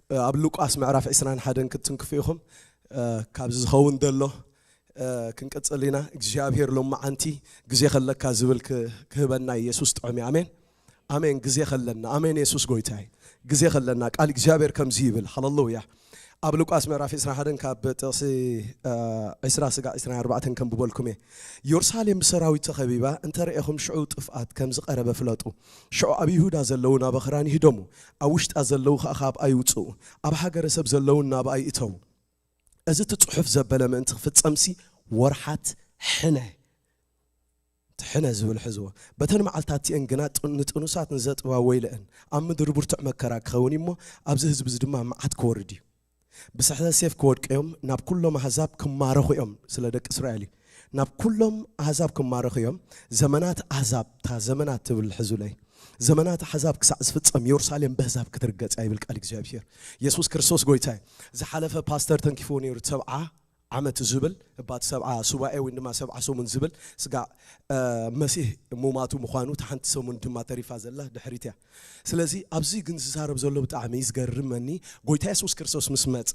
ኣብ ሉቃስ ምዕራፍ ዕስራን ሓደን ክትትንክፉ ኢኹም። እ፣ ካብዚ ዝኸውን ዘሎ፣ እ፣ ክንቅጽል ኢና። እግዚኣብሔር ሎመዓንቲ ግዜ ከለካ ዝብል ክ-፣ ክህበና ኢየሱስ ጥዑም እዩ። ኣሜን። ኣሜን። ግዜ ከለና። ኣሜን። የሱስ ጎይታ እዩ። ግዜ ከለና። ቃል እግዚኣብሔር ከምዚ ይብል። ሃሌሉያ። ኣብ ሉቃስ ምዕራፍ ዕስራን ሓደን ካብ ጥቕሲ፣ እ፣ ዕስራ ስጋዕ ዕስራን ኣርባዕተን ከንብበልኩም እየ። የሩሳሌም ብሰራዊት ተኸቢባ እንተ ረኤኹም ሽዑ ጥፍኣት ከም ዝቐረበ ፍለጡ። ሽዑ ኣብ ይሁዳ ዘለዉ ናብ ኣኽራን ይህደሙ። ኣብ ውሽጣ ዘለዉ ኸኣ ካብኣ ይውጽኡ። ኣብ ሃገረ ሰብ ዘለዉን ናብኣ ይእተዉ። እዚ እቲ ጽሑፍ ዘበለ ምእንቲ ክፍጸምሲ ወርሓት ሕነ፣ እቲ ሕነ ዝብል ሕዝዎ። በተን መዓልታት እቲኤን ግና ጥ-፣ ንጥኑሳት ንዘጥባ ወይለአን። ኣብ ምድሪ ብርቱዕ መከራ ክኸውን እዩ እሞ፣ ኣብዚ ህዝቢ እዚ ድማ መዓት ክወርድ እዩ። ብስሕተት ሴፍ ክወድቁ እዮም፣ ናብ ኩሎም ኣህዛብ ክማረኹ እዮም። ስለ ደቂ እስራኤል እዩ። ናብ ኩሎም ኣህዛብ ክማረኹ እዮም። ዘመናት ኣህዛብ፣ እታ ዘመናት ትብል ሕዙለይ። ዘመናት ኣህዛብ ክሳዕ ዝፍጸም የሩሳሌም በህዛብ ክትርገጽ እያ ይብል ቃል እግዚኣብሔር። የሱስ ክርስቶስ ጎይታ እዩ። ዝሓለፈ ፓስተር ተንኪፍዎ ነይሩ፣ ሰብዓ ዓመት ዝብል፣ እባት ሰብዓ ሱባኤ ወይ ድማ ሰብዓ ሰሙን ዝብል፣ ስጋዕ፣ እ፣ መሲህ ሙማቱ ምዃኑ፣ እታ ሓንቲ ሰሙን ድማ ተሪፋ ዘላ ድሕሪት እያ። ስለዚ ኣብዚ ግን ዝዛረብ ዘሎ ብጣዕሚ እዩ ዝገርመኒ። ጎይታ የሱስ ክርስቶስ ምስ መጸ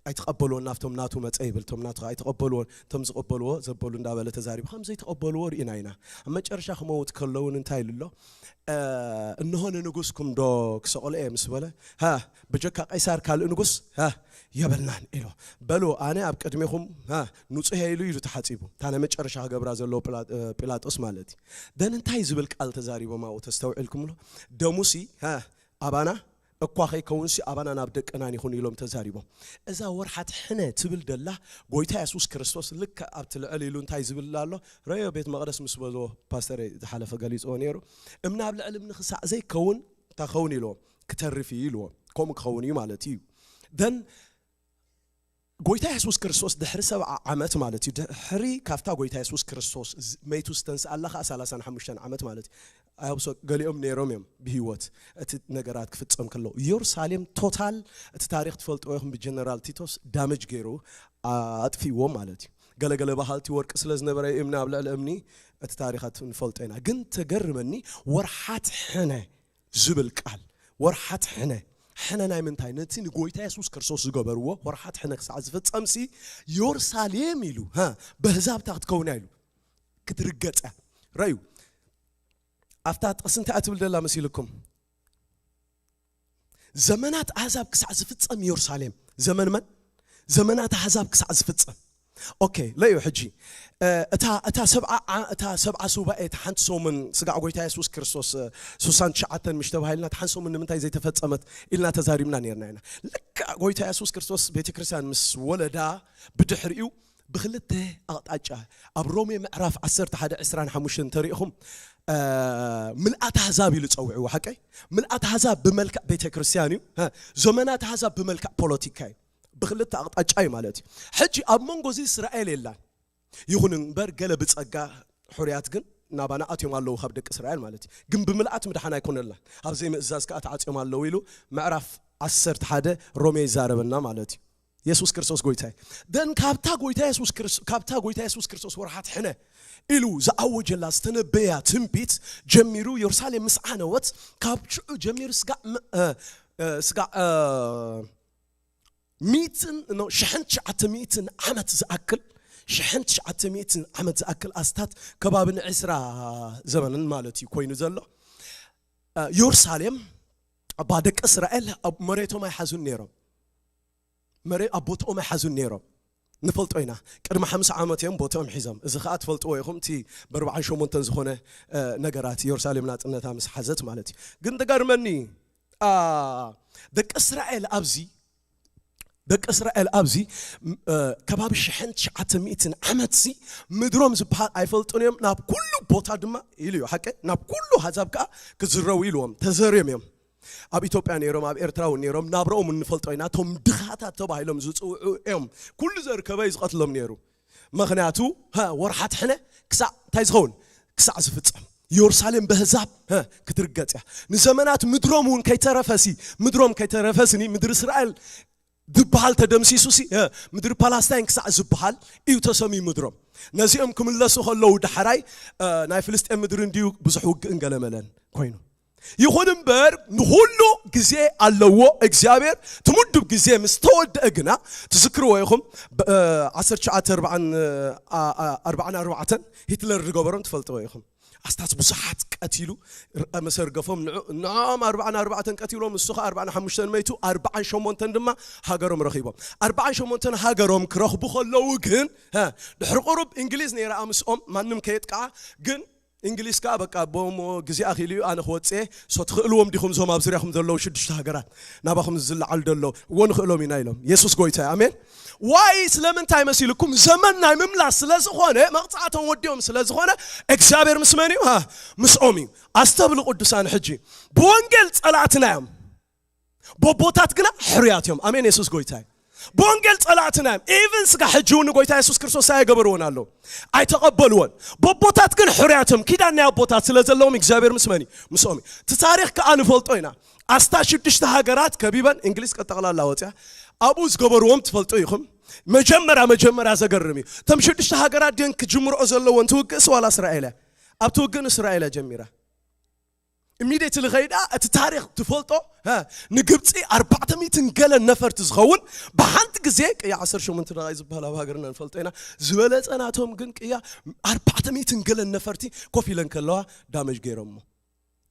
ኣይተቐበልዎን፣ ናብቶም ናቱ መጸ ይብል። እቶም ናቱ ኣይተቐበልዎን፣ እቶም ዝቐበልዎ ዘበሉ እንዳበለ ተዛሪቡ። ከም ዘይተቐበልዎ ርኢና ኢና። ኣብ መጨረሻ ክመውት ከለውን እንታይ ኢሉ ኣሎ? እ፣ እንሆ ንንጉስኩም ዶ ክሰቕሎ እየ ምስ በለ፣ ሃ፣ ብጀካ ቀይሳር ካልእ ንጉስ፣ ሃ፣ የብልናን ኢሎ። በሉ፣ ኣነ ኣብ ቅድሜኹም፣ ሃ፣ ንጹህ እየ ኢሉ ኢሉ ተሓጺቡ። እታ ናይ መጨረሻ ክገብራ ዘለዎ ጲላ-፣ እ፣ ጲላጦስ ማለት እዩ። ደን እንታይ ዝብል ቃል ተዛሪቦም ኣብኡ ተስተውዒልኩምሎ? ደሙሲ፣ ሃ፣ ኣባና እኳ ከይከውንሲ ኣባና ናብ ደቅናን ይኹን ኢሎም ተዛሪቦም። እዛ ወርሓት ሕነ ትብል ደላ ጎይታ የሱስ ክርስቶስ ልክዕ ኣብቲ ልዕል ኢሉ እንታይ ዝብል ኣሎ? ረዮ ቤት መቕደስ ምስ በልዎ ፓስተር ዝሓለፈ ገሊጽዎ ነይሩ። እምኒ ኣብ ልዕሊ እምኒ ክሳዕ ዘይከውን እንታይ ክኸውን ኢልዎ? ክተርፍ እዩ ኢልዎ። ከምኡ ክኸውን እዩ ማለት እዩ። ደን ጎይታ የሱስ ክርስቶስ ድሕሪ ሰብዓ ዓመት ማለት እዩ። ድሕሪ ካብታ ጎይታ የሱስ ክርስቶስ ዝ-፣ መይቱ ዝተንስኣላ ኸዓ ሰላሳን ሓሙሽተን ዓመት ማለት እዩ። ኣይብሶ ገሊኦም ነይሮም እዮም ብህይወት እቲ ነገራት ክፍጸም ከሎ። ኢየሩሳሌም ቶታል እቲ ታሪኽ ትፈልጥዎ ኢኹም፣ ብጀነራል ቲቶስ ዳመጅ ገይሩ ኣጥፊእዎ ማለት እዩ። ገለገለ በሃልቲ ወርቂ ስለ ዝነበረ እምኒ ኣብ ልዕሊ እምኒ እቲ ታሪኻት ንፈልጦ ኢና። ግን ተገርመኒ ወርሓት ሕነ ዝብል ቃል፣ ወርሓት ሕነ። ሕነ ናይ ምንታይ? ነቲ ንጎይታ የሱስ ክርስቶስ ዝገበርዎ ወርሓት ሕነ ክሳዕ ዝፍጸምሲ፣ የሩሳሌም ኢሉ፣ ሃ፣ በህዛብታ ክትከውና ኢሉ ክትርገጸ። ረዩ፣ ኣብታ ጥቕሲ እንታይ እያ ትብል ደላ መሲልኩም? ዘመናት ኣህዛብ ክሳዕ ዝፍጸም የሩሳሌም። ዘመን መን? ዘመናት ኣህዛብ ክሳዕ ዝፍጸም። ኦኬ፣ ለዩ ሕጂ፣ እ፣ እታ፣ እታ ሰብዓ ዓ-፣ እታ ሰብዓ ሱባኤ፣ እታ ሓንቲ ሰሙን ስጋዕ ጎይታ የሱስ ክርስቶስ፣ እ፣ ሱሳን ትሽዓተን ምሽ ተባሂልና፣ እታ ሓንቲ ሰሙን ንምንታይ ዘይተፈጸመት ኢልና ተዛሪብና ነይርና ኢና። ልክዕ ጎይታ የሱስ ክርስቶስ ቤተ ክርስቲያን ምስ ወለዳ ብድሕሪኡ ብክልተ ኣቕጣጫ፣ ኣብ ሮሜ ምዕራፍ ዓሰርተ ሓደ ዕስራን ሓሙሽተን እንተሪኢኹም፣ እ፣ ምልኣት ኣህዛብ ኢሉ ጸዊዕዎ፣ ሓቀይ? ምልኣት ኣህዛብ ብመልክዕ ቤተ ክርስቲያን እዩ። እ፣ ዘመናት ኣህዛብ ብመልክዕ ፖለቲካ እዩ። ብክልተ ኣቕጣጫ እዩ ማለት እዩ። ሕጂ ኣብ መንጎ እዚ እስራኤል የላን። ይኹን እምበር ገለ ብጸጋ ሕሩያት ግን ናባና ኣትዮም ኣለዉ ካብ ደቂ እስራኤል ማለት እዩ። ግን ብምልኣት ምድሓን ኣይኮነላን። ኣብ ዘይምእዛዝ ከኣ ተዓጽዮም ኣለዉ ኢሉ ምዕራፍ ዓሰርተ ሓደ ሮሜ ይዛረበና ማለት እዩ። የሱስ ክርስቶስ ጎይታ እዩ። ደን ካብታ ጎይታ የሱስ ክርስ-፣ ካብታ ጎይታ የሱስ ክርስቶስ ወርሓት ሕነ ኢሉ ዝኣወጀላ ዝተነበያ ትንቢት ጀሚሩ የሩሳሌም ምስ ዓነወት ካብ ሽዑ ጀሚሩ ስጋዕ ም-፣ እ፣ እ፣ ስጋዕ፣ እ፣ ሚእትን፣ ኖ፣ ሽሕን ትሽዓተ ሚእትን ዓመት ዝኣክል፣ ሽሕን ትሽዓተ ሚእትን ዓመት ዝኣክል ኣስታት ከባቢ ንዕስራ ዘመንን ማለት እዩ ኮይኑ ዘሎ። እ፣ የሩሳሌም፣ እባ ደቂ እስራኤል ኣብ መሬቶም ኣይሓዙን ነይሮም። መሬ-፣ ኣብ ቦታኦም ኣይሓዙን ነይሮም። ንፈልጦ ኢና። ቅድሚ ሓምሳ ዓመት እዮም ቦታኦም ሒዞም። እዚ ኸኣ ትፈልጥዎ ኢኹም፣ እቲ ብኣርብዓን ሸሞንተን ዝኾነ፣ እ፣ ነገራት የሩሳሌም ናጽነታ ምስ ሓዘት ማለት እዩ። ግን ትገርመኒ፣ ኣ፣ ደቂ እስራኤል ኣብዚ፣ ደቂ እስራኤል ኣብዚ፣ ም-፣ እ፣ ከባቢ ሽሕን ትሽዓተ ሚእትን ዓመትሲ ምድሮም ዝበሃል ኣይፈልጡን እዮም፣ ናብ ኩሉ ቦታ ድማ ኢሉ እዩ፣ ሓቀ? ናብ ኩሉ ኣህዛብ ከኣ ክዝረቡ ኢልዎም፣ ተዘርዮም እዮም። ኣብ ኢትዮጵያ ነይሮም፣ ኣብ ኤርትራ እውን ነይሮም፣ ናብራኦም እውን ንፈልጦ ኢና። እቶም ድኻታት ተባሂሎም ዝጽውዑ እዮም። ኩሉ ዘርከበ እዩ ዝቐትሎም ነይሩ። ምኽንያቱ፣ ሃ፣ ወርሓት ሕነ ክሳዕ እንታይ ዝኸውን? ክሳዕ ዝፍጸም። የሩሳሌም በህዛብ፣ ሃ፣ ክትርገጽ እያ። ንዘመናት ምድሮም እውን ከይተረፈሲ፣ ምድሮም ከይተረፈስኒ፣ ምድሪ እስራኤል ዝበሃል ተደምሲሱሲ፣ ሃ፣ ምድሪ ፓላስታይን ክሳዕ ዝበሃል እዩ ተሰምዩ ምድሮም። ነዚኦም ክምለሱ ከለዉ ዳሕራይ፣ እ፣ ናይ ፍልስጤም ምድሪ እንድዩ ብዙሕ ውግእን ገለመለን ኮይኑ። ይኹን እምበር ንኹሉ ግዜ ኣለዎ። እግዚኣብሔር ትምዱብ ግዜ ምስ ተወደአ ግና ትዝክርዎ ኢኹም። ብ- እ፣ ዓሰርተ ትሽዓተ ኣርብዓን፣ እ፣ ኣ- ኣ- ኣርብዓን ኣርባዕተን ሂትለር ዝገበሮም ትፈልጥዎ ኢኹም። ኣስታት ብዙሓት ቀቲሉ፣ ር- መሰርገፎም ንዑ- ንዕኦም ኣርብዓን ኣርባዕተን ቀቲሎም፣ እሱ ኸዓ ኣርብዓን ሓሙሽተን መይቱ፣ ኣርብዓን ሸሞንተን ድማ ሃገሮም ረኺቦም። ኣርብዓን ሸሞንተን ሃገሮም ክረኽቡ ከለዉ ግን፣ ሀ፣ ድሕሪ ቁሩብ እንግሊዝ ነይራ ምስኦም፣ ማንም ከየጥቃዓ። ግን እንግሊዝ ከኣ በቃ ቦሞ ግዜ ኣኺሉ እዩ፣ ኣነ ክወጽእ እየ። ሶ ትኽእልዎም ዲኹም እዞም ኣብ ዙርያኹም ዘለዉ ሽዱሽተ ሃገራት ናባኹም ዝለዓሉ ዘለዉ? እዎ ንኽእሎም ኢና ኢሎም። የሱስ ጎይታ እዩ። ኣሜን። ዋይ ስለምንታይ መሲልኩም? ዘመን ናይ ምምላስ ስለ ዝኾነ፣ መቕጻዕቶም ወዲኦም ስለ ዝኾነ፣ እግዚኣብሔር ምስ መን እዩ? ሃ፣ ምስኦም እዩ። ኣስተብሉ ቅዱሳን፣ ሕጂ ብወንጌል ጸላእትና እዮም፣ በቦታት ግና ሕሩያት እዮም። ኣሜን። የሱስ ጎይታ እዩ። ብወንጌል ጸላእትና እዮም። ኢቭን ስጋ ሕጂ እውን ንጎይታ የሱስ ክርስቶስ ኣይገበርዎን ኣለዉ፣ ኣይተቐበልዎን። በቦታት ግን ሕሩያት እዮም። ኪዳን ናይ ኣቦታት ስለ ዘለዎም እግዚኣብሔር ምስ መን እዩ? ምስኦም እዩ። እቲ ታሪኽ ከኣ ንፈልጦ ኢና። ኣስታት ሽዱሽተ ሃገራት ከቢበን፣ እንግሊዝ ቀጠቕላላ ወፅያ፣ ኣብኡ ዝገበርዎም ትፈልጡ ኢኹም። መጀመርያ መጀመርያ ዘገርም እዩ። እቶም ሽዱሽተ ሃገራት ድን ክጅምርኦ ዘለዎን ትውግእስ ዋላ እስራኤል እያ? ኣብቲ ውግእ ንእስራኤል እያ ጀሚራ። ኢሚዲየትሊ ኸይዳ እቲ ታሪኽ ትፈልጦ፣ ሀ፣ ንግብፂ ኣርባዕተ ሚእትን ገለን ነፈርቲ ዝኸውን ብሓንቲ ግዜ ቅያ ዓሰርተ ሸሞንተ ደቓይ ዝበሃል ኣብ ሃገርና ንፈልጦ ኢና። ዝበለፀ ናቶም ግን ቅያ ኣርባዕተ ሚእትን ገለን ነፈርቲ ኮፍ ኢለን ከለዋ ዳመጅ ገይሮሞ።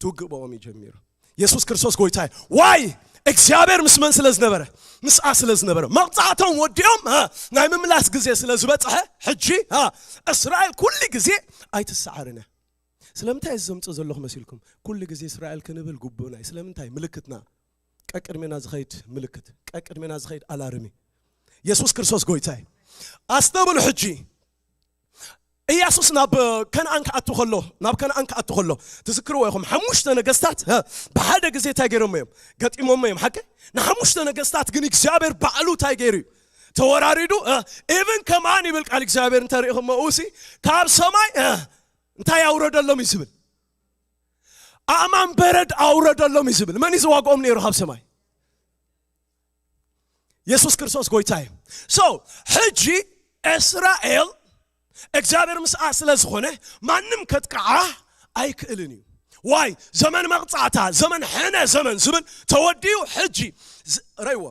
ትውግእ ብኦም እዩ ጀሚሩ። የሱስ ክርስቶስ ጎይታ እዩ። ዋይ እግዚኣብሔር ምስ መን ስለ ዝነበረ? ምስኣ ስለ ዝነበረ። መቕጻዕቶም ወዲኦም፣ ሀ፣ ናይ ምምላስ ግዜ ስለ ዝበጽሐ፣ ሕጂ፣ ሀ፣ እስራኤል ኩሉ ግዜ ኣይትሰዓርን እያ። ስለምንታይ እዚ ዘምጽእ ዘለኹ መሲልኩም? ኩሉ ግዜ እስራኤል ክንብል ግቡእና እዩ። ስለምንታይ? ምልክትና። ቀቅድሜና ዝኸይድ ምልክት፣ ቀቅድሜና ዝኸይድ ኣላርሚ። የሱስ ክርስቶስ ጎይታ እዩ። ኣስተብሉ ሕጂ። ኢየሱስ ናብ ከነኣን ክኣቱ ከሎ፣ ናብ ከነኣን ክኣቱ ከሎ፣ ትዝክርዎ ኢኹም። ሓሙሽተ ነገስታት፣ ሀ፣ ብሓደ ግዜ እንታይ ገይሮም እዮም? ገጢሞም እዮም፣ ሓቂ? ንሓሙሽተ ነገስታት ግን እግዚኣብሔር ባዕሉ እንታይ ገይሩ እዩ? ተወራሪዱ፣ ሀ፣ ኢቭን ከማን ይብል ቃል እግዚኣብሔር እንተሪኢኹሞ፣ እውሲ ካብ ሰማይ፣ ሀ፣ እንታይ ኣውረደሎም እዩ ዝብል? ኣእማን በረድ ኣውረደሎም እዩ ዝብል። መን እዩ ዝዋግኦም ነይሩ ካብ ሰማይ? የሱስ ክርስቶስ ጎይታ እዩ። ሶ፣ ሕጂ እስራኤል እግዚኣብሔር ምስኣ ስለ ዝኾነ ማንም ከጥቅዓ ኣይክእልን እዩ። ዋይ? ዘመን መቕጻዕታ፣ ዘመን ሕነ ዘመን ዝብል ተወዲኡ። ሕጂ ዝ- ረይዎ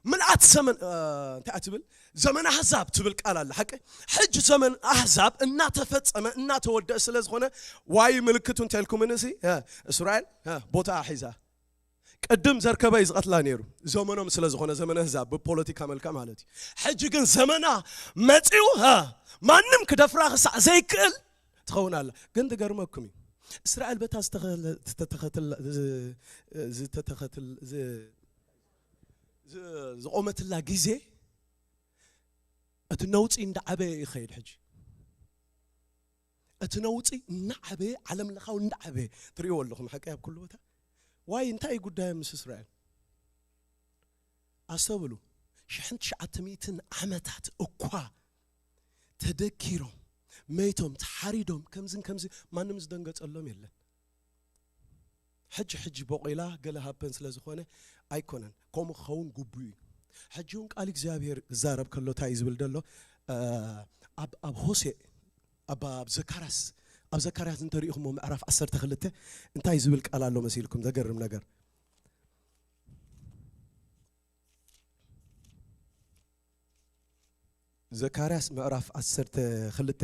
ምልኣት ዘመን፣ እ፣ እንታይ እያ ትብል? ዘመን ኣህዛብ ትብል ቃል ኣለ፣ ሓቂ? ሕጂ ዘመን ኣህዛብ እናተፈጸመ እናተወደአ ስለ ዝኾነ፣ ዋይ ምልክቱ እንተልኩምንሲ፣ እ፣ እስራኤል፣ እ፣ ቦታኣ ሒዛ። ቅድም ዘርከበ እዩ ዝቐትላ ነይሩ፣ ዘመኖም ስለ ዝኾነ፣ ዘመነ ኣህዛብ ብፖለቲካ መልክዕ ማለት እዩ። ሕጂ ግን ዘመና መጺኡ፣ እ፣ ማንም ክደፍራ ክሳዕ ዘይክእል ትኸውን ኣላ። ግን ትገርመኩም እዩ፣ እስራኤል በታ ዝተኸለ- ዝተተኸትላ- ዝ- ዝተተኸትል- ዝ- ዝ- ዝቖመትላ ግዜ እቲ ነውጺ እንዳዓበየ እዩ ይኸይድ። ሕጂ እቲ ነውጺ እናዓበየ፣ ዓለም ለኻዊ እንዳዓበየ ትርእይዎ ኣለኹም፣ ሓቂ? ኣብ ኩሉ ቦታ። ዋይ እንታይ እዩ ጉዳዮም ምስ እስራኤል? ኣስተውሉ። ሽሕን ትሽዓተ ሚእትን ዓመታት እኳ ተደኪሮም፣ መይቶም፣ ተሓሪዶም፣ ከምዝን ከምዚ ማንም ዝደንገጸሎም የለን። ሕጂ ሕጂ ቦቂላ ገለ ሃፐን ስለ ዝኾነ ኣይኮነን፣ ከምኡ ክኸውን ግቡእ እዩ። ሕጂ እውን ቃል እግዚኣብሔር ክዛረብ ከሎ እንታይ እዩ ዝብል ዘሎ? እ፣ ኣብ ኣብ ሆሴዕ፣ ኣብ ኣብ ዘካርያስ፣ ኣብ ዘካርያስ እንተሪኢኹሞ ምዕራፍ ዓሰርተ ክልተ እንታይ ዝብል ቃል ኣሎ መሲልኩም? ዘገርም ነገር። ዘካርያስ ምዕራፍ ዓሰርተ ክልተ።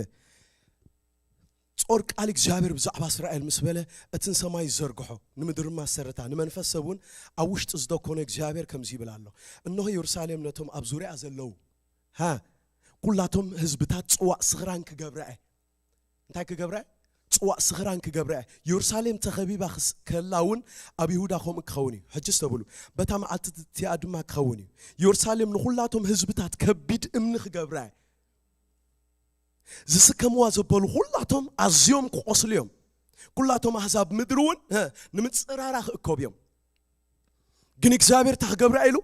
ጾር ቃል እግዚኣብሔር ብዛዕባ እስራኤል ምስ በለ፣ እቲ ንሰማይ ዝዘርግሖ፣ ንምድሪ ድማ ዝሰርታ፣ ንመንፈስ ሰብ እውን ኣብ ውሽጢ ዝደኮነ እግዚኣብሔር ከምዚ ይብል ኣሎ። እንሆ፣ የሩሳሌም ነቶም ኣብ ዙርያ ዘለዉ፣ ሃ፣ ኩላቶም ህዝብታት ጽዋእ ስኽራን ክገብራ እየ። እንታይ ክገብራ እየ? ጽዋእ ስኽራን ክገብራ እየ። የሩሳሌም ተኸቢባ ክስ- ከላ እውን ኣብ ይሁዳ ከምኡ ክኸውን እዩ። ሕጂ ኣስተብሉ። በታ መዓልቲ እቲኣ ድማ ክኸውን እዩ። የሩሳሌም ንኹላቶም ህዝብታት ከቢድ እምኒ ክገብራ እየ። ዝስከምዋ ዘበሉ ኩላቶም ኣዝዮም ክቖስሉ እዮም። ኩላቶም ኣህዛብ ምድሪ እውን፣ ሀ፣ ንምጽራራ ክእከቡ እዮም። ግን እግዚኣብሔር እንታይ ክገብራ ኢሉ?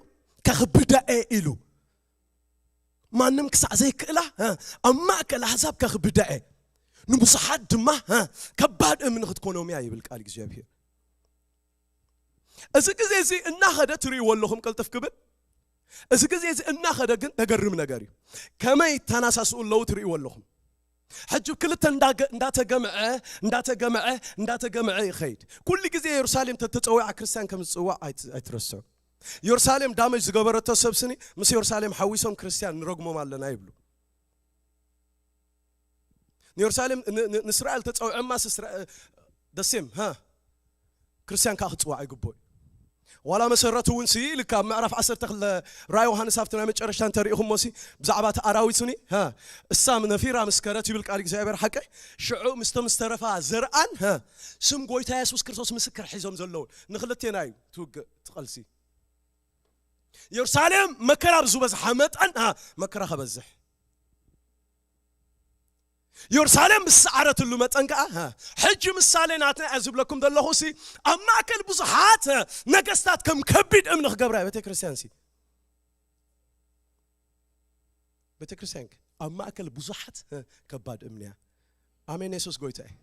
ከኽብዳ እየ ኢሉ። ማንም ክሳዕ ዘይክእላ፣ ሀ፣ ኣብ ማእከል ኣህዛብ ከኽብዳ እየ። ንብዙሓት ድማ፣ ሀ፣ ከባድ እምኒ ክትኮኖም እያ ይብል ቃል እግዚኣብሔር። እዚ ግዜ እዚ እናኸደ ትርእይዎ ኣለኹም፣ ቅልጥፍ ክብል። እዚ ግዜ እዚ እናኸደ ግን ተገርም ነገር እዩ። ከመይ ይተናሳስኡ ኣለዉ ትርእይዎ ኣለኹም። ሕጂ ክልተ እንዳገ- እንዳተገምዐ እንዳተገምዐ እንዳተገምዐ ይኸይድ። ኩሉ ግዜ የሩሳሌም ተተጸዊዓ ክርስቲያን ከም ዝጽዋዕ ኣይት- ኣይትረስዑ። የሩሳሌም ዳመጅ ዝገበረቶ ሰብ ስኒ ምስ የሩሳሌም ሓዊሶም ክርስቲያን ንረግሞም ኣለና ይብሉ። ንየሩሳሌም ን- ን- ንእስራኤል ተጸዊዖማስ እስራኤል ደሴም ሃ ክርስቲያን ከዓ ክጽዋዕ ይግብኦ እዩ። ዋላ መሰረቱ እውን ሲ ኢልካ ኣብ ምዕራፍ ዓሰርተ ክልተ ራእይ ዮሃንስ ኣብቲ ናይ መጨረሽታ እንተሪኢኹሞ ሲ ብዛዕባ እቲ ኣራዊት ኒ ሃ እሳ ነፊራ ምስከረት ይብል ቃል እግዚኣብሔር ሓቀ። ሽዑ ምስቶም ዝተረፋ ዘርኣን ሃ ስም ጎይታ የሱስ ክርስቶስ ምስክር ሒዞም ዘለውን ንክልቴና እዩ ትውግእ ትቐልሲ። የሩሳሌም መከራ ብዝበዝሓ መጠን ሃ መከራ ከበዝሕ የሩሳሌም ምስ ሰዓረትሉ መጠን ከኣ ሃ፣ ሕጂ ምሳሌ ናትና እያ ዝብለኩም ዘለኹ ሲ ኣብ ማእከል ብዙሓት ሃ፣ ነገስታት ከም ከቢድ እምኒ ክገብራ እያ ቤተ ክርስቲያን ሲ ቤተ ክርስቲያን ከ ኣብ ማእከል ብዙሓት ሃ፣ ከባድ እምኒ እያ። ኣሜን የሱስ ጎይታ እዩ።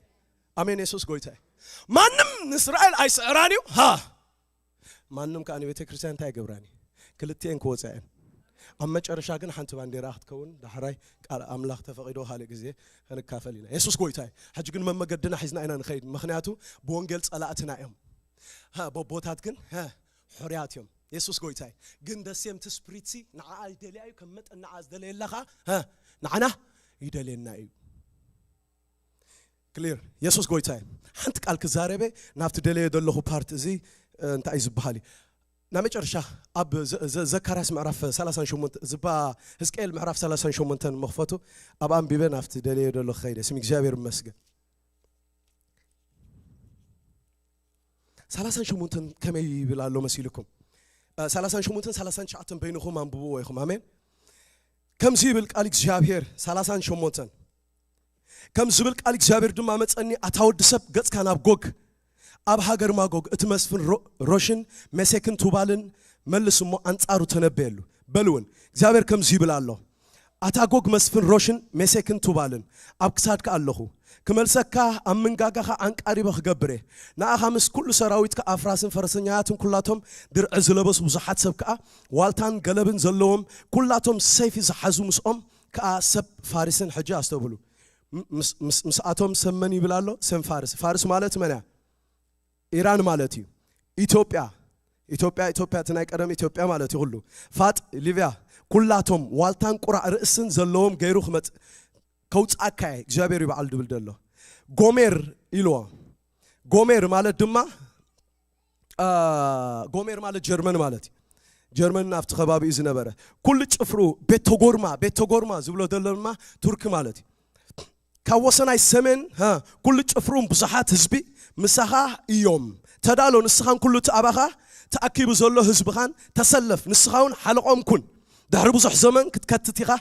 ኣሜን የሱስ ጎይታ እዩ። ማንም ንእስራኤል ኣይስዕራን እዩ ሃ ማንም ከዓ ንቤተ ክርስቲያን እንታይ ይገብራኒ ክልቲኤን ክወፅያ እየን። ኣብ መጨረሻ ግን ሓንቲ ባንዴራ ክትከውን ዳሕራይ ቃል ኣምላኽ ተፈቒዶ ካልእ ግዜ ክንካፈል ኢና። የሱስ ጎይታ እዩ። ሕጂ ግን መመገድና ሒዝና ኢና ንኸይድ፣ ምኽንያቱ ብወንጌል ጸላእትና እዮም። ሃ፣ ቦቦታት ግን ሃ፣ ሕርያት እዮም። የሱስ ጎይታ እዩ። ግን ደሴም እቲ ስፕሪት ሲ ንዓኣ ይደልያ እዩ፣ ከም መጠን ንዓኣ ዝደለየላ ከዓ ሃ፣ ንዓና ይደልየና እዩ። ክሊር የሱስ ጎይታ እዩ። ሓንቲ ቃል ክዛረበ ናብቲ ደለየ ዘለኹ ፓርት እዚ እ፣ እንታይ እዩ ዝበሃል እዩ። ናይ መጨረሻ ኣብ ዘ- ዘ- ዘካርያስ ምዕራፍ ሰላሳን ሸሞንተ ዝባ ህዝቅኤል ምዕራፍ ሰላሳን ሸሞንተን መኽፈቱ ኣብ ኣንቢበ ናብቲ ደለየ ዘሎ ክኸይደ ስም እግዚኣብሔር ይመስገን። ሰላሳን ሸሞንተን ከመይ ይብል ኣሎ መሲልኩም? እ፣ ሰላሳን ሸሞንተን ሰላሳን ትሽዓተን በይንኹም ኣንብብዎ ኢኹም። ኣሜን። ከምዚ ይብል ቃል እግዚኣብሔር ሰላሳን ሸሞንተን ከም ዝብል ቃል እግዚኣብሔር ድማ መጸኒ፣ ኣታ ወዲ ሰብ፣ ገጽካ ናብ ጎግ፣ ኣብ ሃገር ማጎግ፣ እቲ መስፍን ሮ- ሮሽን ሜሴክን ቱባልን መልስ እሞ ኣንጻሩ ተነበየሉ። በል እውን እግዚኣብሔር ከምዚ ይብል ኣሎ፣ ኣታ ጎግ መስፍን ሮሽን ሜሴክን ቱባልን ኣብ ክሳድካ ኣለኹ፣ ክመልሰካ ኣብ ምንጋጋኻ ዓንቃሪበ ክገብር እየ። ንኣኻ ምስ ኩሉ ሰራዊትካ ኣፍራስን ፈረሰኛታትን ኩላቶም ድርዒ ዝለበሱ ብዙሓት ሰብ ከኣ ዋልታን ገለብን ዘለዎም ኩላቶም ሰይፊ ዝሓዙ ምስኦም ከኣ ሰብ ፋሪስን ሕጂ ኣስተብህሉ ምስኣቶም ሰብ መን ይብል ኣሎ? ሰም ፋርስ። ፋርስ ማለት መን እያ? ኢራን ማለት እዩ። ኢትዮጵያ ኢትዮጵያ ኢትዮጵያ እቲ ናይ ቀደም ኢትዮጵያ ማለት እዩ። ኩሉ ፋጥ ሊብያ ኩላቶም ዋልታን ቁራዕ ርእስን ዘለዎም ገይሩ ክመጽእ ከውጽኣካ እየ እግዚኣብሔር ይበዓል ድብል ደሎ ጎሜር ኢልዎ። ጎሜር ማለት ድማ ጎሜር ማለት ጀርመን ማለት እዩ። ጀርመን ኣብቲ ከባቢ እዩ ዝነበረ። ኩሉ ጭፍሩ ቤት ተጎርማ ቤት ተጎርማ ዝብሎ ዘሎ ድማ ቱርኪ ማለት እዩ። ካብ ወሰናይ ሰሜን ኩሉ ጭፍሩን ብዙሓት ህዝቢ ምሳኻ እዮም። ተዳሎ ንስኻን ኩሉ እቲ ኣባኻ ተኣኪቡ ዘሎ ህዝብኻን ተሰለፍ፣ ንስኻ እውን ሓለቆም ኩን። ድሕሪ ብዙሕ ዘመን ክትከትት ኢኻ።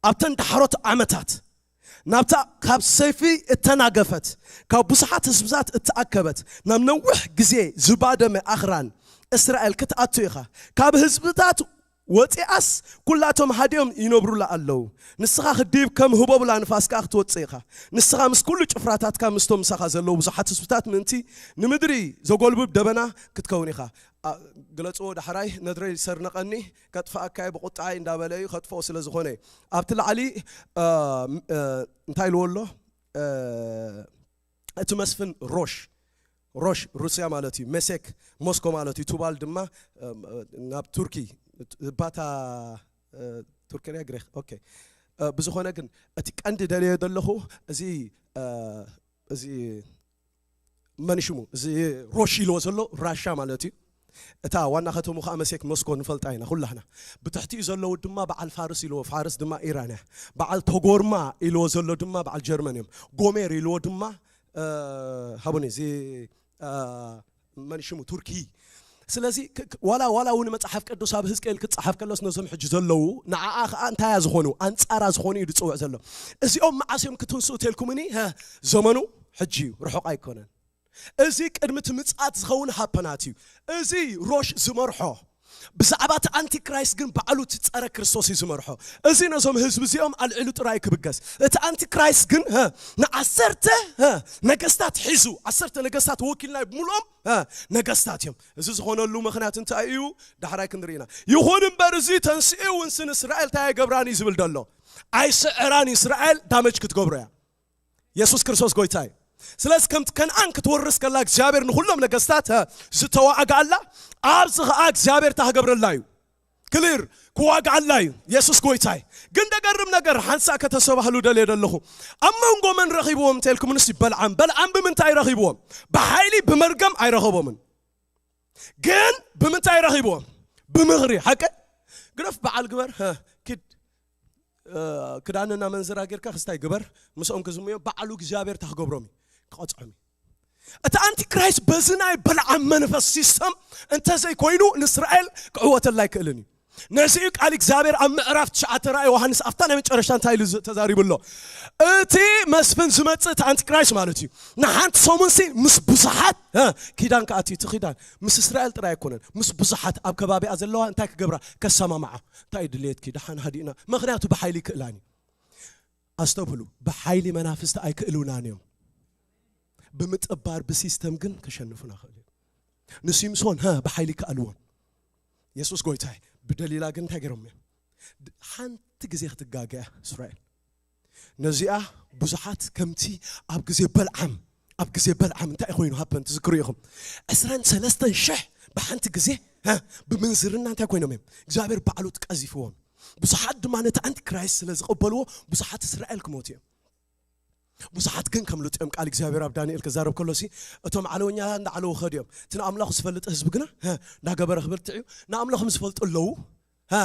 ኣብተን ዳሕሮት ዓመታት ናብታ ካብ ሰይፊ እተናገፈት ካብ ብዙሓት ህዝብታት እተኣከበት ናብ ነዊሕ ግዜ ዝባደመ ኣኽራን እስራኤል ክትኣቱ ኢኻ። ካብ ህዝብታት ወፂኣስ ኩላቶም ሃዲኦም ይነብሩላ ኣለዉ። ንስኻ ክዲብ ከም ህቦብላ ንፋስ ከኣ ክትወፅእ ኢኻ። ንስኻ ምስ ኩሉ ጭፍራታትካ ምስቶም ምሳኻ ዘለዉ ብዙሓት ህዝብታት ምእንቲ ንምድሪ ዘጎልብብ ደበና ክትከውን ኢኻ። ግለፅዎ ዳሕራይ ነድረይ ሰርነቐኒ ከጥፍኣካ እየ ብቁጥዓይ እንዳበለ እዩ ከጥፍኦ ስለ ዝኾነ እዩ። ኣብቲ ላዕሊ እንታይ ኢልዎ ኣሎ? እቲ መስፍን ሮሽ ሮሽ ሩስያ ማለት እዩ። መሴክ ሞስኮ ማለት እዩ። ቱባል ድማ ናብ ቱርኪ ባታ ቱርኪ ሪያ ግሪክ ኦኬ። ብዝኾነ ግን እቲ ቀንዲ ደለዮ ዘለኹ እዚ እዚ መን ሽሙ እዚ ሮሽ ኢልዎ ዘሎ ራሻ ማለት እዩ። እታ ዋና ከተሙ ከዓ መሴክ ሞስኮ ንፈልጣ ኢና ኩላህና። ብትሕቲኡ ዘለዉ ድማ በዓል ፋርስ ኢልዎ፣ ፋርስ ድማ ኢራን እያ። በዓል ተጎርማ ኢልዎ ዘሎ ድማ በዓል ጀርመን እዮም። ጎሜር ኢልዎ ድማ ሃቡኒ እዚ መን ሽሙ ቱርኪ። ስለዚ ዋላ ዋላ እውን መፅሓፍ ቅዱስ ኣብ ህዝቅኤል ክፀሓፍ ከሎስ ነዞም ሕጂ ዘለዉ ንዓኣ ከዓ እንታያ ዝኾኑ ኣንፃራ ዝኾኑ እዩ ዝፅውዕ ዘሎ። እዚኦም መዓስ እዮም ክትንስኡ ተልኩምኒ? ዘመኑ ሕጂ እዩ፣ ርሑቕ ኣይኮነን። እዚ ቅድሚ እቲ ምፅኣት ዝኸውን ሃፐናት እዩ። እዚ ሮሽ ዝመርሖ ብዛዕባ እቲ ኣንቲክራይስት ግን ባዕሉ እቲ ፀረ ክርስቶስ እዩ ዝመርሖ። እዚ ነዞም ህዝቢ እዚኦም ኣልዒሉ ጥራይ ክብገስ። እቲ ኣንቲክራይስት ግን ንዓሰርተ ነገስታት ሒዙ ዓሰርተ ነገስታት ወኪልና ብምልኦም ነገስታት እዮም። እዚ ዝኾነሉ ምኽንያት እንታይ እዩ? ዳሕራይ ክንርኢ ኢና። ይኹን እምበር እዚ ተንስኡ እውን ስን እስራኤል እንታይ ኣይገብራን እዩ ዝብል ደሎ ኣይስዕራን። እስራኤል ዳመጅ ክትገብሮ እያ። የሱስ ክርስቶስ ጎይታ እዩ። ስለዚ ከምቲ ከነኣን ክትወርስ ከላ እግዚኣብሔር ንኹሎም ነገስታት እ፣ ዝተዋኣጋኣላ፣ ኣብዚ ኸዓ እግዚኣብሔር ታክገብረላ እዩ። ክሊር ክዋጋኣላ እዩ። የሱስ ጎይታ እዩ። ግን ደገርም ነገር ሓንሳ ከተሰባህሉ ደልየ ደለኹ። ኣብ መንጎ መን ረኺብዎም እንተልኩምንስ በልዓም። በልዓም ብምንታይ ረኺብዎም? ብሓይሊ ብመርገም ኣይረኸቦምን። ግን ብምንታይ ረኺብዎም? ብምኽሪ። ሓቂ ግደፍ፣ በዓል ግበር፣ ኪድ ክዳንና መንዝራ ጌርካ ክስታይ ግበር። ምስኦም ክዝሙዮ በዓሉ እግዚኣብሔር ታክገብሮም እዩ። ክቐፅዖም እዩ። እቲ ኣንቲክራይስት በዚ ናይ በልዓም መንፈስ ሲስተም እንተዘይኮይኑ ንእስራኤል ክዕወተላ ኣይክእልን እዩ። ነዚ እዩ ቃል እግዚኣብሔር ኣብ ምዕራፍ ትሽዓተ ራእይ ዮሃንስ ኣብታ ናይ መጨረሻ እንታይ ኢሉ ተዛሪቡ ኣሎ? እቲ መስፍን ዝመጽእ እቲ ኣንቲክራይስት ማለት እዩ። ንሓንቲ ሰሙንሲ ምስ ብዙሓት እ፣ ኪዳን ክኣትዩ። እቲ ኪዳን ምስ እስራኤል ጥራይ ኣይኮነን፣ ምስ ብዙሓት ኣብ ከባቢኣ ዘለዋ እንታይ ክገብራ? ከሰማምዓ። እንታይ ድልየትኪ? ደሓን ሃዲእና። ምኽንያቱ ብሓይሊ ይክእላን እዩ። ኣስተብህሉ፣ ብሓይሊ መናፍስቲ ኣይክእሉናን እዮም። ብምጥባር ብሲስተም ግን ከሸንፉና ክእል እዮም። ንሲምሶን ሀ ብሓይሊ ከኣልዎም። የሱስ ጎይታይ። ብደሊላ ግን እንታይ ገይሮም እዮም? ሓንቲ ግዜ ክትጋገያ እስራኤል ነዚኣ ብዙሓት ከምቲ ኣብ ግዜ በልዓም፣ ኣብ ግዜ በልዓም እንታይ ኮይኑ ሃበን ትዝክሩ ኢኹም? ዕስራን ሰለስተን ሽሕ ብሓንቲ ግዜ ሀ ብምንዝርና እንታይ ኮይኖም እዮም? እግዚኣብሔር ባዕሉ ትቀዚፍዎም። ብዙሓት ድማ ነቲ ኣንቲክራይስት ስለ ዝቐበልዎ ብዙሓት እስራኤል ክሞቱ እዮም። ብዙሓት ግን ከምልጡ እዮም። ቃል እግዚኣብሔር ኣብ ዳንኤል ክዛረብ ከሎሲ እቶም ዓለወኛ እንዳዓለዉ ኸዱ እዮም። እቲ ንኣምላኹ ዝፈልጥ ህዝቢ ግና ሀ እንዳገበረ ክብርትዕ እዩ። ንኣምላኹም ዝፈልጡ ኣለዉ። ሀ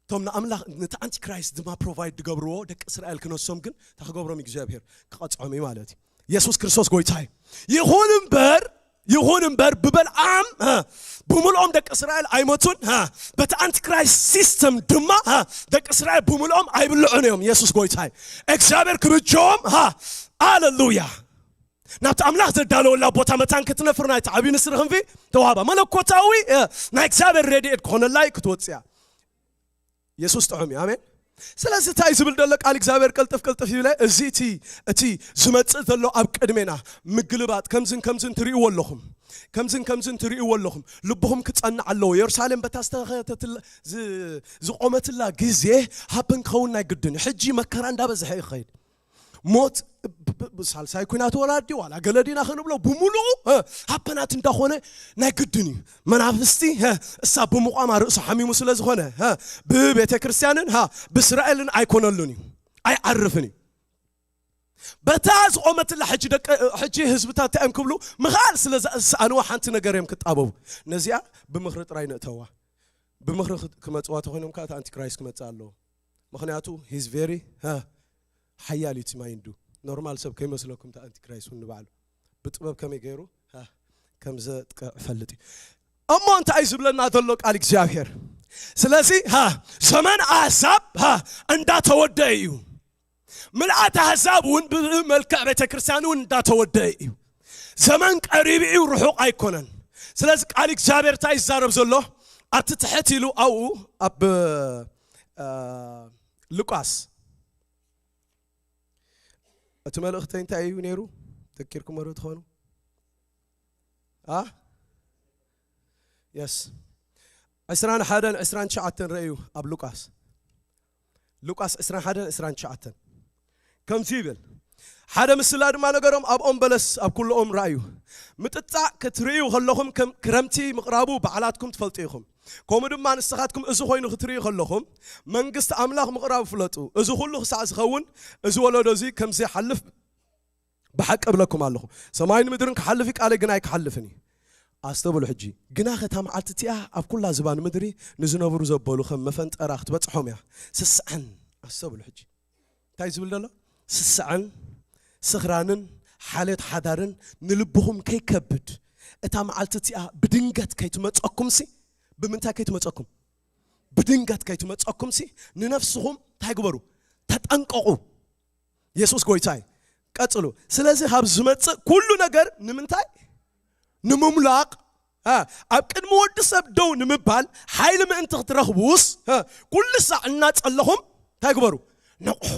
እቶም ንኣምላኽ ነቲ ኣንቲክራይስት ድማ ፕሮቫይድ ዝገብርዎ ደቂ እስራኤል ክነሶም ግን እንታይ ክገብሮም እዩ እግዚኣብሔር? ክቐፅዖም እዩ ማለት እዩ። የሱስ ክርስቶስ ጎይታ እዩ። ይኹን እምበር ይኹን እምበር ብበልዓም ሀ ብምልኦም ደቂ እስራኤል ኣይመቱን። ሀ በቲ ኣንቲክራይስት ሲስተም ድማ ሀ ደቂ እስራኤል ብምልኦም ኣይብልዑን እዮም። የሱስ ጎይታ እዩ። እግዚኣብሔር ክብጀዎም ሀ ኣለሉያ ናብቲ ኣምላኽ ዘዳለወላ ቦታ መታን ክትነፍር ናይቲ ዓብዪ ንስሪ ክንፊ ተዋህባ። መለኮታዊ እ፣ ናይ እግዚኣብሔር ረድኤት ክኾነላ እዩ ክትወፅያ። የሱስ ጥዑም እዩ። ኣሜን። ስለዚ እንታይ ዝብል ዘሎ ቃል እግዚኣብሔር ቅልጥፍ ቅልጥፍ ይብለ። እዚ እቲ እቲ ዝመጽእ ዘሎ ኣብ ቅድሜና ምግልባጥ ከምዝን ከምዝን ትርእይዎ ኣለኹም። ከምዝን ከምዝን ትርእይዎ ኣለኹም። ልብኹም ክጸንዕ ኣለዎ። የሩሳሌም በታ ዝተኸተትላ ዝ- ዝቆመትላ ግዜ ሃበን ክኸውን ናይ ግድን እዩ። ሕጂ መከራ እንዳበዝሐ ይኸይድ። ሞት ብ- ብ- ብ- ሳልሳይ ኩናት ወራዲ ዋላ ገለ ዲና ክንብሎ ብምሉኡ እ፣ ሃበናት እንዳኾነ ናይ ግድን እዩ። መናፍስቲ እ፣ እሳ ብምቋማ ርእሱ ሓሚሙ ስለ ዝኾነ እ፣ ብቤተ ክርስቲያንን እ፣ ብእስራኤልን ኣይኮነሉን እዩ። ኣይዓርፍን እዩ። በታ ዝቆመትላ ሕጂ ደቂ ሕጂ ህዝብታት እንታይ እዮም ክብሉ ምኽኣል ስለ ዝሰኣንዋ ሓንቲ ነገር እዮም ክጣበቡ። ነዚኣ ብምኽሪ ጥራይ ንእተዋ። ብምኽሪ ክመፅዋ ተኮይኖም ከዓ እቲ ኣንቲክራይስት ክመፅእ ኣለዎ። ምኽንያቱ he's very ሓያል እዩ እቲ ማይንዱ። ኖርማል ሰብ ከይመስለኩም እቲ ኣንቲክራይስት እውን ንባዕሉ ብጥበብ ከመይ ገይሩ ከም ዘጥቅዕ ፈልጥ እዩ። እሞ እንታይ ዝብለና ዘሎ ቃል እግዚኣብሔር? ስለዚ ዘመን ኣሕዛብ እንዳተወደአ እዩ። ምልኣት ኣሕዛብ እውን ብመልክዕ ቤተ ክርስቲያን እውን እንዳተወደአ እዩ። ዘመን ቀሪብ እዩ፣ ርሑቕ ኣይኮነን። ስለዚ ቃል እግዚኣብሔር እንታይ ይዛረብ ዘሎ ኣብቲ ትሕት ኢሉ ኣብኡ ኣብ ሉቃስ እቲ መልእኽተይ እንታይ እዩ ነይሩ? ተኪርኩም ወረ ትኾኑ ኣ የስ ዕስራን ሓደን ዕስራን ትሽዓተን ረእዩ ኣብ ሉቃስ ሉቃስ ዕስራን ሓደን ዕስራን ትሽዓተን ከምዚ ይብል። ሓደ ምስላ ድማ ነገሮም ኣብ ኦም በለስ ኣብ ኩልኦም ረእዩ። ምጥጣዕ ክትርእዩ ከለኹም ከም ክረምቲ ምቕራቡ ባዕላትኩም ትፈልጡ ኢኹም። ከምኡ ድማ ንስኻትኩም እዚ ኮይኑ ክትርእዩ ከለኹም መንግስቲ ኣምላኽ ምቕራቡ ፍለጡ። እዚ ኩሉ ክሳዕ ዝኸውን እዚ ወለዶ እዚ ከም ዘይሓልፍ ብሓቂ እብለኩም ኣለኹ። ሰማይን ምድርን ክሓልፍ እዩ፣ ቃለይ ግን ኣይክሓልፍን እዩ። ኣስተብሉ ሕጂ። ግና ከታ መዓልቲ እቲኣ ኣብ ኩላ ዝባን ምድሪ ንዝነብሩ ዘበሉ ከም መፈንጠራ ክትበጽሖም እያ። ስስዐን ኣስተብሉ ሕጂ እንታይ ዝብል ዘሎ ስስዐን ስኽራንን ሓልዮት ሓዳርን ንልብኹም ከይከብድ እታ መዓልቲ እቲኣ ብድንገት ከይትመጸኩምሲ ብምንታይ ከይትመጸኩም ብድንገት ከይትመጸኩምሲ ንነፍስኹም እንታይ ግበሩ ተጠንቀቑ። የሱስ ጎይታይ ቀጽሉ። ስለዚ ካብ ዝመጽእ ኩሉ ነገር ንምንታይ ንምምላቕ ኣብ ቅድሚ ወዲ ሰብ ደው ንምባል ሓይሊ ምእንቲ ክትረኽቡስ ኩሉ ሳዕ እናጸለኹም እንታይ ግበሩ ንቕሑ።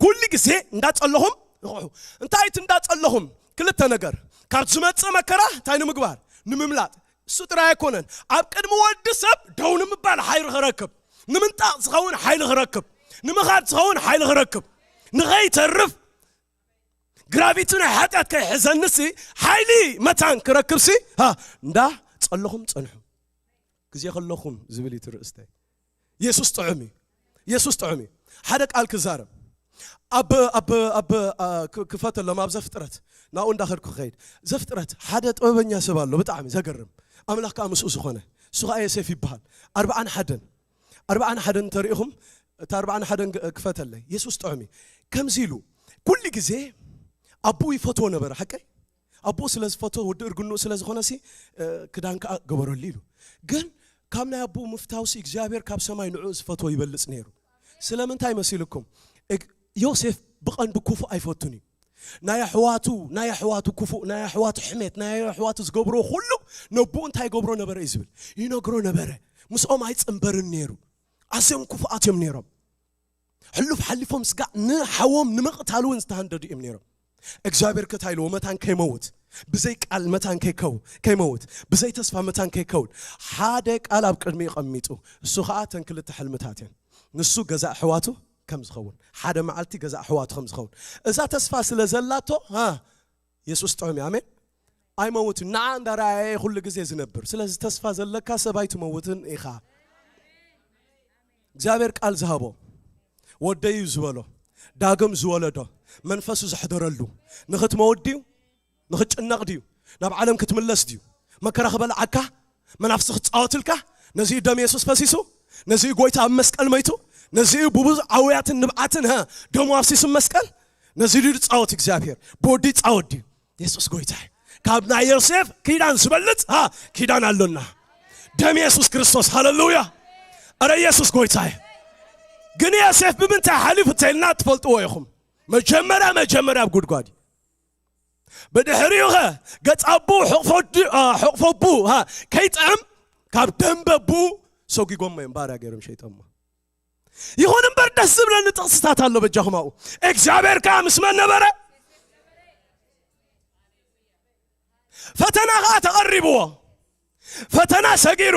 ኩሉ ግዜ እንዳጸለኹም ንቕሑ። እንታይ እቲ እንዳጸለኹም ክልተ ነገር ካብ ዝመጽእ መከራ እንታይ ንምግባር ንምምላጥ። እሱ ጥራይ ኣይኮነን ኣብ ቅድሚ ወዲ ሰብ ደው ንምባል ሓይሊ ክረክብ ንምንጣቕ ዝኸውን ሓይሊ ክረክብ ንምኻድ ዝኸውን ሓይሊ ክረክብ፣ ንኸይተርፍ፣ ግራቪቲ ናይ ሓጢኣት ከይሕዘንሲ፣ ሓይሊ መታን ክረክብሲ፣ ሃ፣ እንዳ ጸለኹም ጸንሑ። ግዜ ከለኹም ዝብል እዩ እቲ ርእስተይ። የሱስ ጥዑም እዩ። የሱስ ጥዑም እዩ። ሓደ ቃል ክዛረብ። ኣብ፣ ኣብ፣ ኣብ፣ ኣ፣ ክ-፣ ክፈተሎም ኣብ ዘፍጥረት። ናብኡ እንዳኸድኩ ክኸይድ። ዘፍጥረት ሓደ ጥበበኛ ሰብ ኣሎ፣ ብጣዕሚ ዘገርም። ኣምላኽ ከኣ ምስኡ ዝኾነ። እሱ ኸኣ ዮሴፍ ይበሃል። ኣርብዓን ሓደን። ኣርብዓን ሓደን እንተሪኢኹም፣ እቲ ኣርብዓን ሓደን ግ-፣ ክፈተለይ። የሱስ ጥዑም እዩ። ከምዚ ኢሉ፣ ኩሉ ግዜ ኣቦኡ ይፈትዎ ነበረ፣ ሓቀይ? ኣቦኡ ስለ ዝፈትዎ፣ ወዲ እርግንኡ ስለ ዝኾነሲ፣ እ፣ ክዳን ከኣ ገበረሉ ኢሉ። ግን ካብ ናይ ኣቦኡ ምፍታውሲ እግዚኣብሔር ካብ ሰማይ ንዕኡ ዝፈትዎ ይበልጽ ነይሩ። ስለምንታይ መሲልኩም? እግ-፣ ዮሴፍ ብቐንዱ ክፉእ ኣይፈቱን እዩ። ናይ ኣሕዋቱ፣ ናይ ኣሕዋቱ ክፉእ፣ ናይ ኣሕዋቱ ሕሜት፣ ናይ ኣሕዋቱ ዝገብርዎ ኩሉ ነቦኡ እንታይ ይገብሮ ነበረ እዩ ዝብል። ይነግሮ ነበረ። ምስኦም ኣይጽንበርን ነይሩ። ኣዝዮም ክፉኣት እዮም ነይሮም። ሕሉፍ ሓሊፎም ስጋዕ ንሓዎም ንምቕታል እውን ዝተሃንደዱ እዮም ነይሮም። እግዚኣብሔር ከ እንታይ ኢልዎ? መታን ከይመውት፣ ብዘይ ቃል መታን ከይከው-፣ ከይመውት፣ ብዘይ ተስፋ መታን ከይከውን፣ ሓደ ቃል ኣብ ቅድሚኡ ቀሚጡ፣ እሱ ኸዓ እተን ክልተ ሕልምታት እየን። ንሱ ገዛ ኣሕዋቱ ከም ዝኸውን፣ ሓደ መዓልቲ ገዛ ኣሕዋቱ ከም ዝኸውን። እዛ ተስፋ ስለ ዘላቶ፣ ሃ፣ የሱስ ጥዑም እዩ። ኣሜን። ኣይመውትን። ንዓ እንዳረኣየ ኩሉ ግዜ ዝነብር። ስለዚ ተስፋ ዘለካ ሰብ ኣይትመውትን ኢኻ። እግዚኣብሔር ቃል ዝሃቦ፣ ወደይ እዩ ዝበሎ፣ ዳግም ዝወለዶ፣ መንፈሱ ዘሕደረሉ፣ ንኽትመውት ድዩ? ንኽትጭነቕ ድዩ? ናብ ዓለም ክትምለስ ድዩ? መከራ ክበልዓካ? መናፍስቲ ክጻወትልካ? ነዚኡ ደም የሱስ ፈሲሱ? ነዚኡ ጎይታ ኣብ መስቀል መይቱ? ነዚኡ ብብዙሕ ዓውያትን ንብዓትን፣ ሀ፣ ደሙ ኣፍሲሱ መስቀል? ነዚ ድዩ ዝጻወት እግዚኣብሔር? ብወዲ ይጻወት ድዩ? የሱስ ጎይታ እዩ። ካብ ናይ ዮሴፍ ኪዳን ዝበልጽ፣ ሃ፣ ኪዳን ኣሎና። ደም የሱስ ክርስቶስ፣ ሃሌሉያ። እረ የሱስ ጎይታ እዩ። ግን ዮሴፍ ብምንታይ ሓሊፉ እንተኢልና ትፈልጥዎ ኢኹም። መጀመርያ፣ መጀመርያ ኣብ ጉድጓድ እዩ። ብድሕሪኡ ኸ ገጽ ኣቦኡ ሕቕፎ ድ-፣ አ፣ ሕቕፎ ኣቦኡ፣ ሃ፣ ከይጥዕም ካብ ደንበ ኣቦኡ ሰጒጎሞ እዮም፣ ባርያ ገይሮም ሸይጦሞ። ይኹን እምበር ደስ ዝብለኒ ጥቕስታት ኣሎ በጃኹም ኣብኡ። እግዚኣብሔር ከኣ ምስ መን ነበረ? ፈተና ኸኣ ተቐሪብዎ። ፈተና ሰጊሩ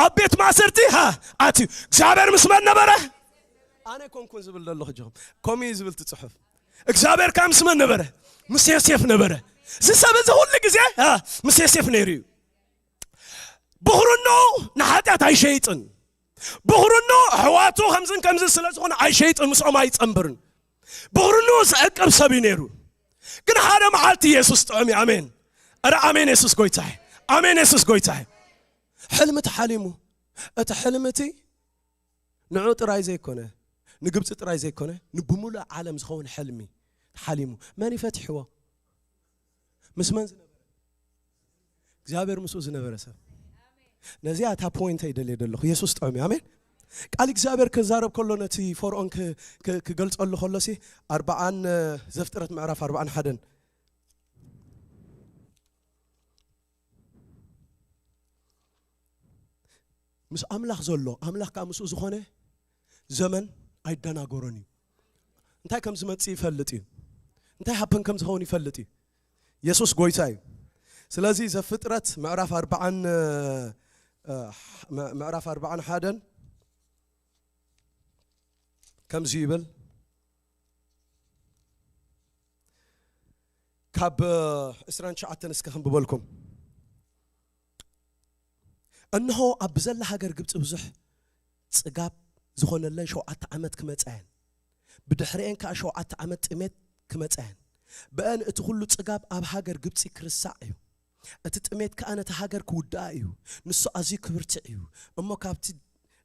ኣብ ቤት ማእሰርቲ፣ ሃ፣ ኣትዩ። እግዚኣብሔር ምስ መን ነበረ? ኣነ ኮንኩን ዝብል ዘለኹ ጀኹም። ኮሚ ዝብል ትጽሑፍ። እግዚኣብሔር ከኣ ምስ መን ነበረ? ምስ ዮሴፍ ነበረ። እዚ ሰብ እዚ ኩሉ ግዜ፣ ሃ፣ ምስ ዮሴፍ ነይሩ እዩ። ብኹርኖ ንሓጢኣት ኣይሸይጥን። ብኹርኖ ኣሕዋቱ ከምዝን ከምዝን ስለ ዝኾነ ኣይሸይጥን፣ ምስኦም ኣይጸንብርን። ብኹርኖ ዝዕቅብ ሰብ እዩ ነይሩ። ግን ሓደ መዓልቲ የሱስ ጥዑም እዩ። ኣሜን። እረ ኣሜን፣ የሱስ ጎይታ እዩ። ኣሜን፣ የሱስ ጎይታ እዩ። ሕልሚ ተሓሊሙ። እቲ ሕልሚ እቲ ንዑ ጥራይ ዘይኮነ፣ ንግብጺ ጥራይ ዘይኮነ፣ ንብምሉእ ዓለም ዝኸውን ሕልሚ ተሓሊሙ። መን እዩ ፈቲሕዎ? ምስ መን ዝነበረ? እግዚኣብሔር ምስኡ ዝነበረ ሰብ። ነዚኣ እታ ፖይንት ይደልየ ዘለኹ። የሱስ ጥዑም እዩ። ኣሜን። ቃል እግዚኣብሔር ክዛረብ ከሎ ነቲ ፈርዖን ክ-፣ ክ-፣ ክገልጸሉ ከሎ ሲ ኣርብዓን፣ ዘፍጥረት ምዕራፍ ኣርብዓን ሓደን ምስ ኣምላኽ ዘሎ፣ ኣምላኽ ከኣ ምስኡ ዝኾነ ዘመን ኣይደናገሮን እዩ። እንታይ ከም ዝመጽእ ይፈልጥ እዩ። እንታይ ሃፕን ከም ዝኸውን ይፈልጥ እዩ። የሱስ ጎይታ እዩ። ስለዚ ዘፍጥረት ምዕራፍ ኣርብዓን፣ እ፣ እ፣ ም-፣ ምዕራፍ ኣርብዓን ሓደን ከምዚ ይብል። ካብ፣ እ፣ ዕስራን ትሽዓተን እስከ ከንብበልኩም። እንሆ ኣብ ብዘላ ሃገር ግብጺ ብዙሕ ጽጋብ ዝኾነለን ሸውዓተ ዓመት ክመጻ እየን። ብድሕሪኤን ከኣ ሸውዓተ ዓመት ጥሜት ክመጻ እየን። ብአን እቲ ኩሉ ጽጋብ ኣብ ሃገር ግብጺ ክርሳዕ እዩ። እቲ ጥሜት ከኣ ነቲ ሃገር ክውድኣ እዩ። ንሱ ኣዝዩ ክብርትዕ እዩ። እሞ ካብቲ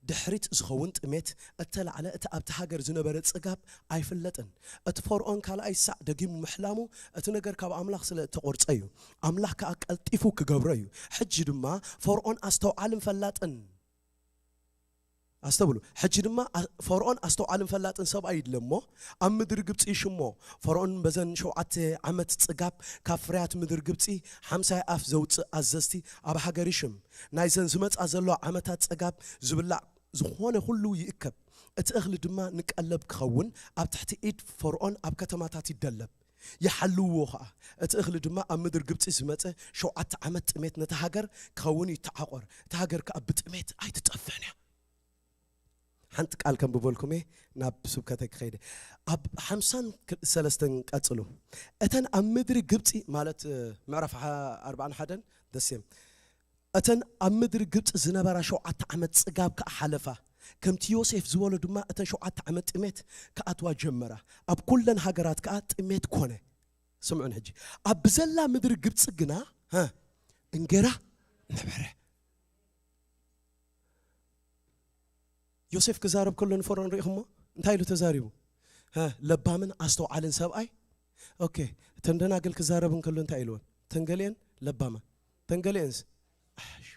ድሕሪት ዝኸውን ጥሜት እተላዕለ እቲ ኣብቲ ሃገር ዝነበረ ጽጋብ ኣይፍለጥን። እቲ ፈርዖን ካልኣይ ሳዕ ደጊሙ ምሕላሙ እቲ ነገር ካብ ኣምላኽ ስለ እተቖርጸ እዩ። ኣምላኽ ከኣ ቀልጢፉ ክገብሮ እዩ። ሕጂ ድማ ፈርዖን ኣስተውዓልን ፈላጥን ኣስተብሉ። ሕጂ ድማ ኣ-፣ ፈርዖን ኣስተውዓልን ፈላጥን ሰብኣይ ይድለ እሞ፣ ኣብ ምድሪ ግብጺ ይሽሞ። ፈርዖን በዘን ሸውዓተ ዓመት ጽጋብ ካብ ፍርያት ምድሪ ግብጺ ሓምሳይ ኣፍ ዘውጽእ ኣዘዝቲ ኣብ ሃገር ይሽም። ናይዘን ዝመጻ ዘለዋ ዓመታት ጽጋብ ዝብላዕ ዝኾነ ኩሉ ይእከብ። እቲ እኽሊ ድማ ንቀለብ ክኸውን ኣብ ትሕቲ ኢድ ፈርዖን ኣብ ከተማታት ይደለብ። ይሓልውዎ ኸኣ። እቲ እኽሊ ድማ ኣብ ምድሪ ግብጺ ዝመጸ ሸውዓተ ዓመት ጥሜት ነታ ሃገር ክኸውን ይተዓቖር። እታ ሃገር ከኣ ብጥሜት ኣይትጠፍእን እያ። ሓንቲ ቃል ከም ብበልኩም እየ ናብ ስብከተይ ክኸይደ። ኣብ ሓምሳን ሰለስተን ቀጽሉ። እተን ኣብ ምድሪ ግብጺ፣ ማለት ምዕራፍ ሓ-፣ ኣርባዓን ሓደን ደሴም። እተን ኣብ ምድሪ ግብጺ ዝነበራ ሸውዓተ ዓመት ጽጋብ ከኣ ሓለፋ። ከምቲ ዮሴፍ ዝበሎ ድማ እተን ሸውዓተ ዓመት ጥሜት ክኣትዋ ጀመራ። ኣብ ኩለን ሃገራት ከኣ ጥሜት ኮነ። ስምዑን ሕጂ። ኣብ ብዘላ ምድሪ ግብጺ ግና፣ ሃ፣ እንጌራ ነበረ። ዮሴፍ ክዛረብ ከሎ ንፈርዖን ርኢኹሞ? እንታይ ኢሉ ተዛሪቡ? ሃ፣ ለባምን ኣስተውዓልን ሰብኣይ። ኦኬ፣ እተን ደናግል ክዛረብ እንከሎ እንታይ ኢልወን? እተን ገሊአን ለባማ፣ እተን ገሊአንስ ኣሓሹ።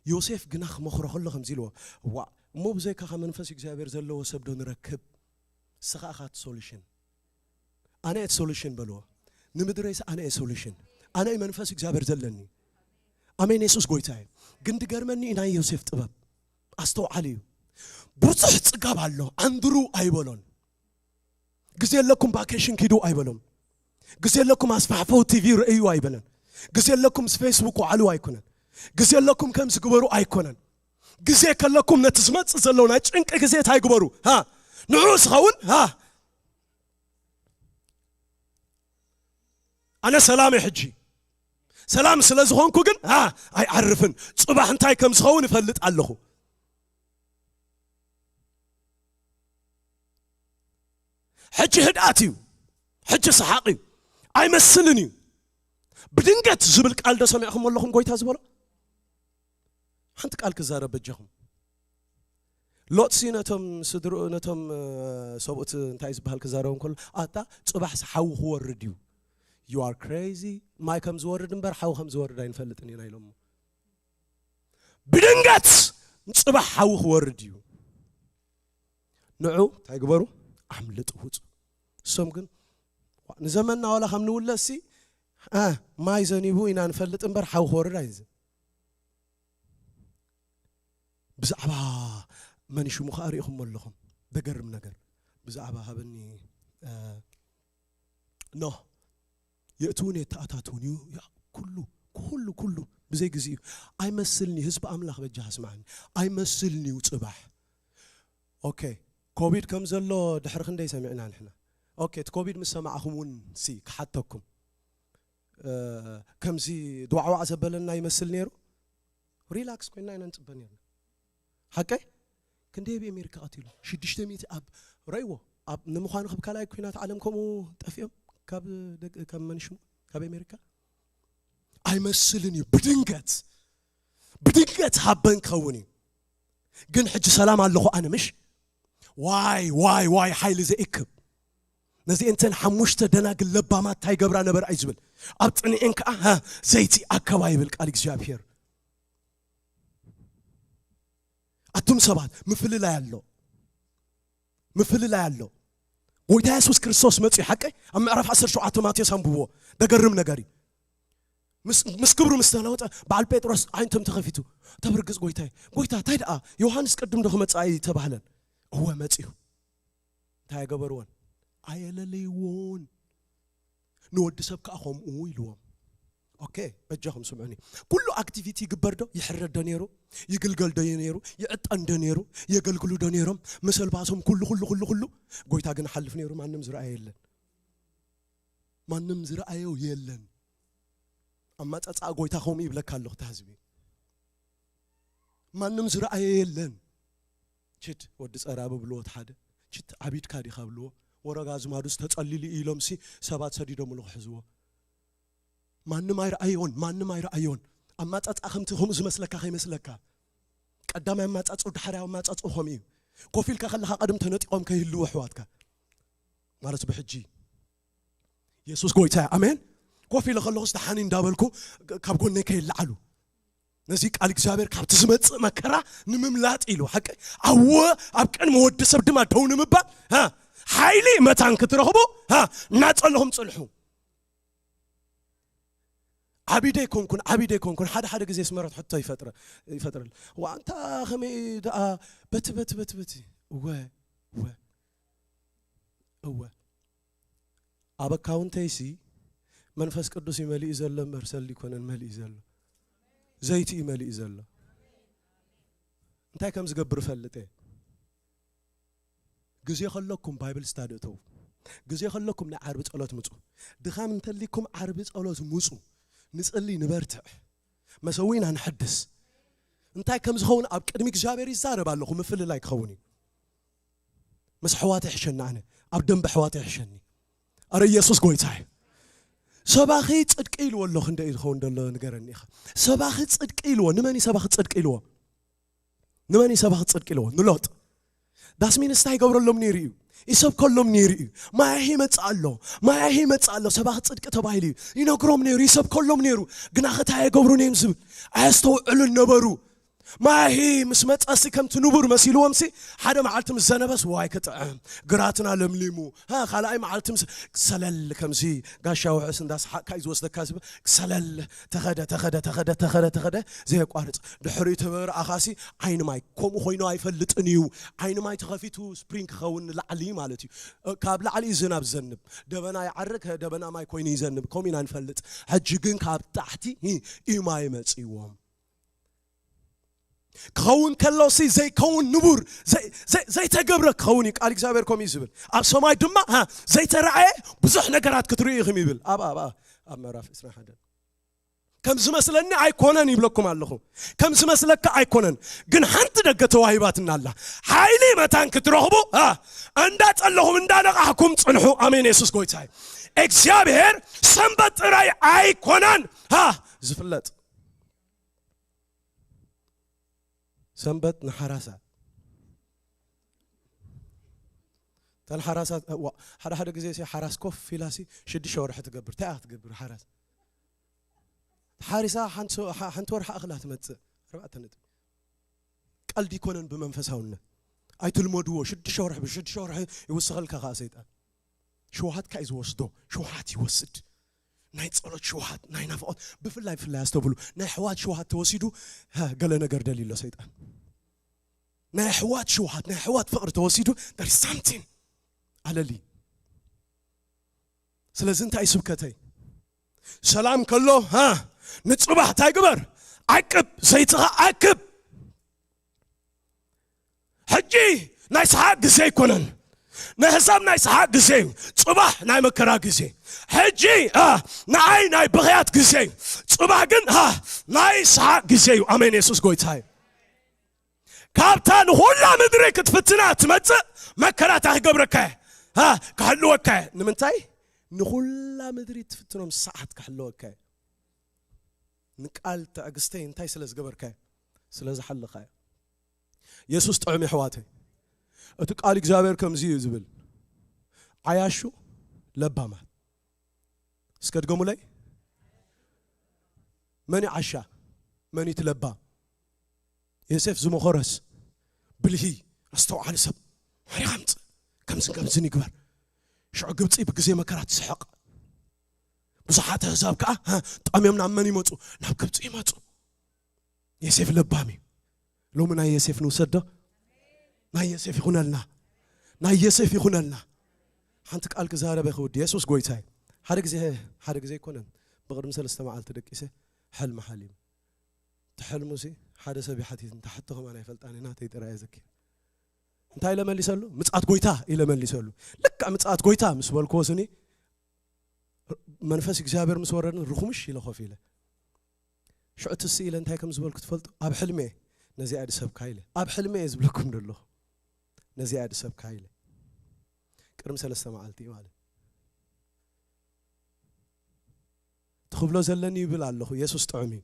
ዮሴፍ ግና ክመኽሮ ከሎ ከምዚ ኢልዎ፣ "ዋእ፣ እሞ ብዘይካኻ መንፈስ እግዚኣብሔር ዘለዎ ሰብ ዶ ንረክብ? ንስኻ ኢኻ እቲ ሶሉሽን። ኣነ እየ እቲ ሶሉሽን" በልዎ። ንምድረይስ ኣነ እየ ሶሉሽን። ኣነ እየ መንፈስ እግዚኣብሔር ዘለኒ። ኣሜን፣ የሱስ ጎይታ እዩ። ግን ድገርመኒ እዩ ናይ ዮሴፍ ጥበብ። ኣስተውዓሊ እዩ። ብዙሕ ጽጋብ ኣሎ። ኣንድሩ ኣይበሎን። "ግዜ ኣለኩም ቫኬሽን ኪዱ" ኣይበሎም። "ግዜ ኣለኩም ኣስፋሕፈው ቲቪ ርእዩ" ኣይበለን። "ግዜ ኣለኩም ምስ ፌስቡክ ውዓሉ" ኣይኮነን። "ግዜ ኣለኩም ከምዚ ግበሩ" ኣይኮነን። ግዜ ከለኩም ነቲ ዝመጽእ ዘሎ ናይ ጭንቂ ግዜ እንታይ ግበሩ? ሃ? ንዑ ዝኸውን፣ ሃ? ኣነ ሰላም እየ ሕጂ። ሰላም ስለ ዝኾንኩ ግን፣ ሃ፣ ኣይዓርፍን። ጽባሕ እንታይ ከም ዝኸውን እፈልጥ ኣለኹ። ሕጂ ህድኣት እዩ። ሕጂ ሰሓቕ እዩ። ኣይመስልን እዩ። ብድንገት ዝብል ቃል ዶ ሰሚዕኹም ኣለኹም ጎይታ ዝበሎ? ሓንቲ ቃል ክዛረብ በጃኹም። ሎጥሲ ነቶም ስድርኡ፣ ነቶም፣ እ፣ ሰብኡት እንታይ ዝበሃል ክዛረቦም ከሎ፣ "ኣታ ጽባሕ ሓዊ ክወርድ እዩ." "You are crazy። ማይ ከም ዝወርድ እምበር ሓዊ ከም ዝወርድ ኣይንፈልጥን ኢና" ኢሎሞ። ብድንገት ጽባሕ ሓዊ ክወርድ እዩ። ንዑ እንታይ ግበሩ? ኣምልጡ፣ ውጹ። እሶም ግን፣ "ዋ፣ ንዘመንና ዋላ ከም ንውለሲ፣ እ፣ ማይ ዘኒቡ ኢና ንፈልጥ እምበር ሓዊ ክወርድ ኣይንዝ-" ብዛዕባ መን ሽሙ ከኣ ርኢኹሞ ኣለኹም። ደገርም ነገር። ብዛዕባ ሃበኒ፣ እ፣ ኖህ፣ የእትውን የተኣታትውን እዩ። ያ፣ ኩሉ፣ ኩሉ፣ ኩሉ ብዘይ ግዜ እዩ። ኣይመስልኒ፣ ህዝቢ ኣምላኽ በጃ ኣስማዕኒ። ኣይመስልኒ እዩ ጽባሕ። ኦኬ፣ ኮቪድ ከም ዘሎ ድሕሪ ክንደይ ሰሚዕና ንሕና? ኦኬ፣ እቲ ኮቪድ ምስ ሰማዕኹም እውን ሲ ክሓተኩም። እ፣ ከምዚ ድዋዕዋዕ ዘበለና ይመስል ነይሩ? ሪላክስ ኮይንና ኢና ንጽበ ነይርና። ሓቀይ? ክንደይ ኣብ ኣሜሪካ ቀቲሉ? ሽዱሽተ ሚእቲ ኣብ፣ ረእይዎ። ኣብ ንምዃኑ፣ ካብ ካልኣይ ኲናት ዓለም ከምኡ ጠፊኦም? ካብ ደግ-፣ ካብ መን ሽሙ? ካብ ኣሜሪካ? ኣይመስልን እዩ። ብድንገት፣ ብድንገት ሃበን ክኸውን እዩ። ግን ሕጂ ሰላም ኣለኹ ኣነ፣ ምሽ? ዋይ፣ ዋይ፣ ዋይ፣ ሓይሊ ዘእክብ። ነዚአን እተን ሓሙሽተ ደናግል ለባማት እንታይ ገብራ ነበራ እዩ ዝብል። ኣብ ጽንኤን ከኣ፣ ሃ፣ ዘይቲ ኣከባ ይብል ቃል እግዚኣብሔር። ኣቱም ሰባት፣ ምፍልላይ ኣሎ። ምፍልላይ ኣሎ። ጎይታ የሱስ ክርስቶስ መጺኡ፣ ሓቀይ? ኣብ ምዕራፍ ዓሰርተ ሸውዓተ ማቴዎስ ኣንብብዎ። ደገርም ነገር እዩ። ምስ፣ ምስ ክብሩ ምስ ተለወጠ፣ በዓል ጴጥሮስ ዓይንቶም ተኸፊቱ። "ተብርግጽ ጎይታይ፣ ጎይታ፣ እንታይ ደኣ? ዮሃንስ ቅድም ዶ ክመጽእ ኣይተባህለን?" እወ፣ መጺኡ። እንታይ ኣይገበርዎን? ኣየለለይዎን። ንወዲ ሰብ ከኣ ከምኡ ኢልዎም። ኦኬ፣ በጃኹም ስምዑኒ። ኩሉ ኣክቲቪቲ ይግበር ዶ? ይሕረድ ዶ ነይሩ? ይግልገል ዶ ነይሩ? ይዕጠን ዶ ነይሩ? የገልግሉ ዶ ነይሮም? መሰልባሶም ኩሉ፣ ኩሉ፣ ኩሉ፣ ኩሉ። ጎይታ ግን ሓልፍ ነይሩ፣ ማንም ዝረኣየ የለን። ማንም ዝረኣዮ የለን። ኣማጻጽኣ ጎይታ ከምኡ ይብለካ ኣለኹ፣ እቲ ህዝቢ። ማንም ዝረኣየ የለን። ችድ፣ ወዲ ጸራቢ ብልዎ እቲ ሓደ። ችድ፣ ዓቢድካ ዲኻ ብልዎ። ወረጋ ኣዝማዱስ ተጸሊሉ እዩ ኢሎምሲ ሰባት ሰዲዶምሉ ክሕዝዎ። ማንም ኣይረኣዮን፣ ማንም ኣይረኣዮን። ኣማጻጽኣ ከምቲ ከምኡ ዝመስለካ ከይመስለካ። ቀዳማይ ኣማጻጽኡ፣ ዳሕራይ ኣማጻጽኡ ከምኡ እዩ። ኮፍ ኢልካ ከለኻ ቀድም ተነጢቖም ከይህልዉ ኣሕዋትካ። ማለት ብሕጂ። የሱስ ጎይታ እዩ። ኣሜን። ኮፍ ኢለ ከለኹስ ደሓን እንዳበልኩ ካብ ጎነይ ከይለዓሉ። ነዚ ቃል እግዚኣብሔር ካብቲ ዝመጽእ መከራ ንምምላጥ ኢሉ። ሓቂ ኣወ፣ ኣብ ቅድሚ ወዲ ሰብ ድማ ደው ንምባል፣ ሃ፣ ሓይሊ መታን ክትረኽቡ፣ ሃ፣ እናጸለኹም ጽንሑ። ዓቢደ ኣይኮንኩን፣ ዓቢደ ኣይኮንኩን። ሓደ ሓደ ግዜ ስመረት ሕቶ ይፈጥረ-፣ ይፈጥረል። ዋንታ ከመይ ደኣ በቲ፣ በቲ፣ በቲ፣ በቲ። እወ፣ እወ፣ እወ። ኣብ ኣካውንተይሲ መንፈስ ቅዱስ እዩ መሊኡ ዘሎ እምበር ሰልዲ ኣይኮነን መሊኡ ዘሎ። ዘይቲ እዩ መሊኡ ዘሎ። እንታይ ከም ዝገብር እፈልጥ እየ። ግዜ ከለኩም ባይብል ስታዲ እተው። ግዜ ከለኩም ናይ ዓርቢ ጸሎት ምጹ። ድኻም እንተሊኩም ዓርቢ ጸሎት ምጹ። ንጽሊ፣ ንበርትዕ። መሰዊና ንሐድስ። እንታይ ከም ዝኸውን ኣብ ቅድሚ እግዚኣብሔር ይዛረብ ኣለኹ። ምፍልላይ ክኸውን እዩ። ምስ ኣሕዋት ይሕሸኒ ኣነ። ኣብ ደንበ ኣሕዋት ይሕሸኒ። ኣረ ኢየሱስ ጎይታ እዩ። ሰባኺ ጽድቂ ኢልዎ ኣሎ። ክንደይ ዝኸውን ዘሎ ንገረኒ ኢኻ። ሰባኺ ጽድቂ ኢልዎ። ንመን እዩ ሰባኺ ጽድቂ ኢልዎ? ንመን እዩ ሰባኺ ጽድቂ ኢልዎ? ንሎጥ። ዳስሚንስ እንታይ ይገብረሎም ነይሩ እዩ? ይሰብከሎም ነይሩ እዩ። ማያሂ ይመጽእ ኣሎ፣ ማያሂ ይመጽእ ኣሎ፣ ሰባኺ ጽድቂ ተባሂሉ እዩ። ይነግሮም ነይሩ፣ ይሰብከሎም ነይሩ። ግና ኸታ የገብሩን እዮም ዝብል ኣየስተውዕሉን ነበሩ። ማያሂ ምስ መጸሲ ከምቲ ንቡር መሲልዎምሲ ሓደ መዓልቲ ምስ ዘነበስ ዋይ ክጥዕም፣ ግራትና ለምሊሙ። ሃ፣ ካልኣይ መዓልቲ ምስ ሰለል ከምዚ ጋሻ ውሕስ እንዳሰሓቕካ እዩ ዝወስደካ ዝብል ሰለል ተኸደ፣ ተኸደ፣ ተኸደ፣ ተኸደ፣ ተኸደ፣ ዘየቋርጽ። ድሕሪኡ ተበርኣኻሲ ዓይኒ ማይ ከምኡ ኮይኑ ኣይፈልጥን እዩ። ዓይኒ ማይ ተኸፊቱ ስፕሪንግ ክኸውን ንላዕሊ ማለት እዩ። እ፣ ካብ ላዕሊ እዩ ዝናብ ዝዘንብ። ደበና ይዓርግ፣ ደበና ማይ ኮይኑ ይዘንብ። ከምኡ ኢና ንፈልጥ። ሕጂ ግን ካብ ታሕቲ እዩ ማይ መጺዎም። ክኸውን ከሎሲ ዘይከውን ንቡር፣ ዘይ-፣ ዘይ-፣ ዘይተገብረ ክኸውን እዩ። ቃል እግዚኣብሔር ከምኡ እዩ ዝብል። ኣብ ሰማይ ድማ፣ ሃ፣ ዘይተረኣየ ብዙሕ ነገራት ክትርእዩ ኢኹም ይብል። ኣብ፣ ኣብ፣ ኣብ፣ ኣብ ምዕራፍ ዕስራን ሓደን። ከም ዝመስለኒ ኣይኮነን ይብለኩም ኣለኹ። ከም ዝመስለካ ኣይኮነን። ግን ሓንቲ ደገ ተዋሂባትና ኣላ። ሓይሊ መታን ክትረኽቡ፣ ሃ፣ እንዳጸለኹም እንዳነቓሕኩም ጽንሑ። ኣሜን። የሱስ ጎይታ እዩ። እግዚኣብሔር ሰንበት ጥራይ ኣይኮነን፣ ሃ፣ ዝፍለጥ። ሰንበት ንሓራሳ። እተን ሓራሳ፣ እዋ፣ ሓደ ሓደ ግዜ ሲ ሓራስ ኮፍ ኢላ ሲ ሽዱሽተ ወርሒ ትገብር። እንታይ እያ ክትገብር ሓራስ? ሓሪሳ ሓንቲ ሰ-፣ ሓ-፣ ሓንቲ ወርሒ ኣኽላ ትመጽእ። ኣርባዕተ ነጥቢ። ቀልዲ ይኮነን ብመንፈሳውነት። ኣይትልመድዎ። ሽዱሽተ ወርሒ፣ ብሽዱሽተ ወርሒ ይውስኸልካ ከኣ ሰይጣን። ሽውሃትካ እዩ ዝወስዶ። ሽውሃት ይወስድ። ናይ ጸሎት ሽውሃት፣ ናይ ናፍቖት፣ ብፍላይ፣ ብፍላይ ኣስተብህሉ። ናይ ኣሕዋት ሽውሃት ተወሲዱ፣ ሃ፣ ገለ ነገር ደልዩ ኣሎ ሰይጣን። ናይ ኣሕዋት ሽውሃት፣ ናይ ኣሕዋት ፍቕሪ ተወሲዱ፣ there is something ኣለሊ። ስለዚ እንታይ ስብከተይ? ሰላም ከሎ፣ ሃ፣ ንጽባሕ እንታይ ግበር? ዓቅብ፣ ዘይትኻ ዓቅብ። ሕጂ ናይ ሰሓቅ ግዜ ኣይኮነን። ንሕሳብ ናይ ሰሓቅ ግዜ እዩ። ጽባሕ ናይ መከራ ግዜ። ሕጂ፣ አ፣ ንዓይ ናይ ብኽያት ግዜ እዩ። ጽባሕ ግን፣ አ፣ ናይ ሰሓቅ ግዜ እዩ። ኣሜን። የሱስ ጎይታ እዩ። ካብታ ንኹላ ምድሪ ክትፍትና ትመጽእ መከራ እንታይ ክገብረካ እየ? አ፣ ክሕልወካ እየ። ንምንታይ? ንኹላ ምድሪ ትፍትኖም ሰዓት ክሕልወካ እየ። ንቃል ትዕግስተይ እንታይ ስለ ዝገበርካ እየ? ስለ ዝሓለኻ እየ። የሱስ ጥዑም የሕዋተይ። እቲ ቃል እግዚኣብሔር ከምዚ እዩ ዝብል፣ ዓያሹ ለባማት። እስከ ድገሙለይ። መን እዩ ዓሻ? መን እዩ እቲ ለባም? ዮሴፍ ዝመኾረስ ብልሂ ኣስተውዓሊ ሰብ። መሪኻ ምጽእ። ከምዝን ከምዝን ይግበር። ሽዑ ግብጺ ብግዜ መከራ ትስሕቕ። ብዙሓት ኣህዛብ ከኣ፣ ሃ፣ ጠምዮም ናብ መን ይመጹ? ናብ ግብጺ ይመጹ። ዮሴፍ ለባም እዩ። ሎሚ ናይ ዮሴፍ ንውሰድ ዶ? ናይ ዮሴፍ ይኹነልና። ናይ ዮሴፍ ይኹነልና። ሓንቲ ቃል ክዛረበ ክውዲ። የሱስ ጎይታ እዩ። ሓደ ግዜ፣ ሓደ ግዜ ኣይኮነን። ብቕድሚ ሰለስተ መዓልቲ ደቂሰ ሕልሚ ሓሊም። እቲ ሕልሙሲ ሓደ ሰብ ይሓቲት፣ እንተ ሕቶ ከማን ኣይፈልጣን እየ፣ ናተይ ጥራይ እየ ዘኪር። እንታይ ኢለ መሊሰሉ? ምጽኣት ጎይታ ኢለ መሊሰሉ። ልክዕ ምጽኣት ጎይታ ምስ በልክዎ ስኒ፣ መንፈስ እግዚኣብሔር ምስ ወረድን ርኹምሽ ኢለ ኮፍ ኢለ። ሽዑ ትስ ኢለ እንታይ ከም ዝበልኩ ትፈልጡ? ኣብ ሕልሚ እየ ነዚኣ ድሰብካ ኢለ። ኣብ ሕልሚ እየ ዝብለኩም ዘለኹ። ነዚኣ ድሰብካ ኢለ። ቅድሚ ሰለስተ መዓልቲ ማለት። ትኽብሎ ዘለኒ ይብል ኣለኹ። የሱስ ጥዑም እዩ።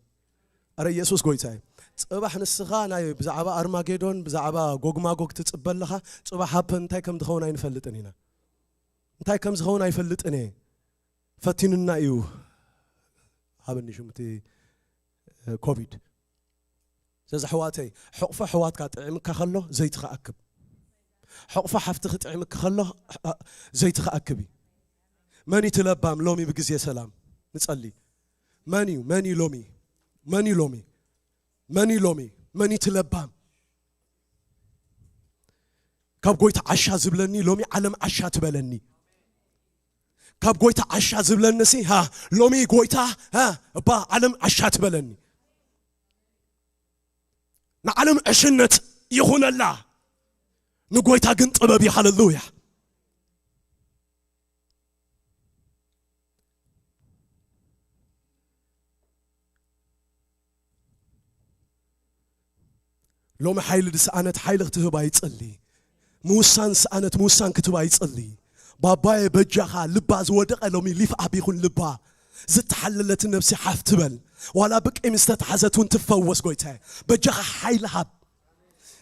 ኣረ የሱስ ጎይታ እዩ። ጽባሕ ንስኻ ናይ ብዛዕባ ኣርማጌዶን ብዛዕባ ጎግ ማጎግ ትጽበ ኣለኻ። ጽባሕ ሃብ እንታይ ከም ትኸውን ኣይንፈልጥን ኢና። እንታይ ከም ዝኸውን ኣይፈልጥን እየ። ፈቲኑና እዩ። ሃብኒ ሽም እቲ፣ እ፣ ኮቪድ። ስለዚ ኣሕዋተይ፣ ሕቕፎ ኣሕዋትካ ጥዒምካ ከሎ ዘይትኻ ኣክብ። ሕቕፎ ሓፍትኺ ጥዒምካ ከሎ፣ እ፣ ዘይትኻ ኣክቢ። መን እዩ እቲ ለባም ሎሚ ብግዜ ሰላም? ንጸሊ። መን እዩ? መን እዩ ሎሚ? መን እዩ ሎሚ? መን እዩ ሎሚ? መን እዩ እቲ ለባም? ካብ ጎይታ ዓሻ ዝብለኒ ሎሚ ዓለም ዓሻ ትበለኒ። ካብ ጎይታ ዓሻ ዝብለኒ ሲ፣ ሃ፣ ሎሚ ጎይታ፣ ሃ፣ እባ ዓለም ዓሻ ትበለኒ። ንዓለም ዕሽነት፣ ይኹነላ። ንጎይታ ግን ጥበብ እዩ። ሃሌሉያ። ሎሚ ሓይሊ ዝሰኣነት ሓይሊ ክትህባ ይጸሊ። ምውሳን ዝሰኣነት ምውሳን ክትህባ ይጸሊ። ባባየ በጃኻ ልባ ዝወደቐ ሎሚ ሊፍ ኣፕ ይኹን ልባ ዝተሓለለት ነብሲ ሓፍ ትበል። ዋላ ብቂም ዝተታሕዘት እውን ትፈወስ ጎይታየ። በጃኻ ሓይሊ ሃብ።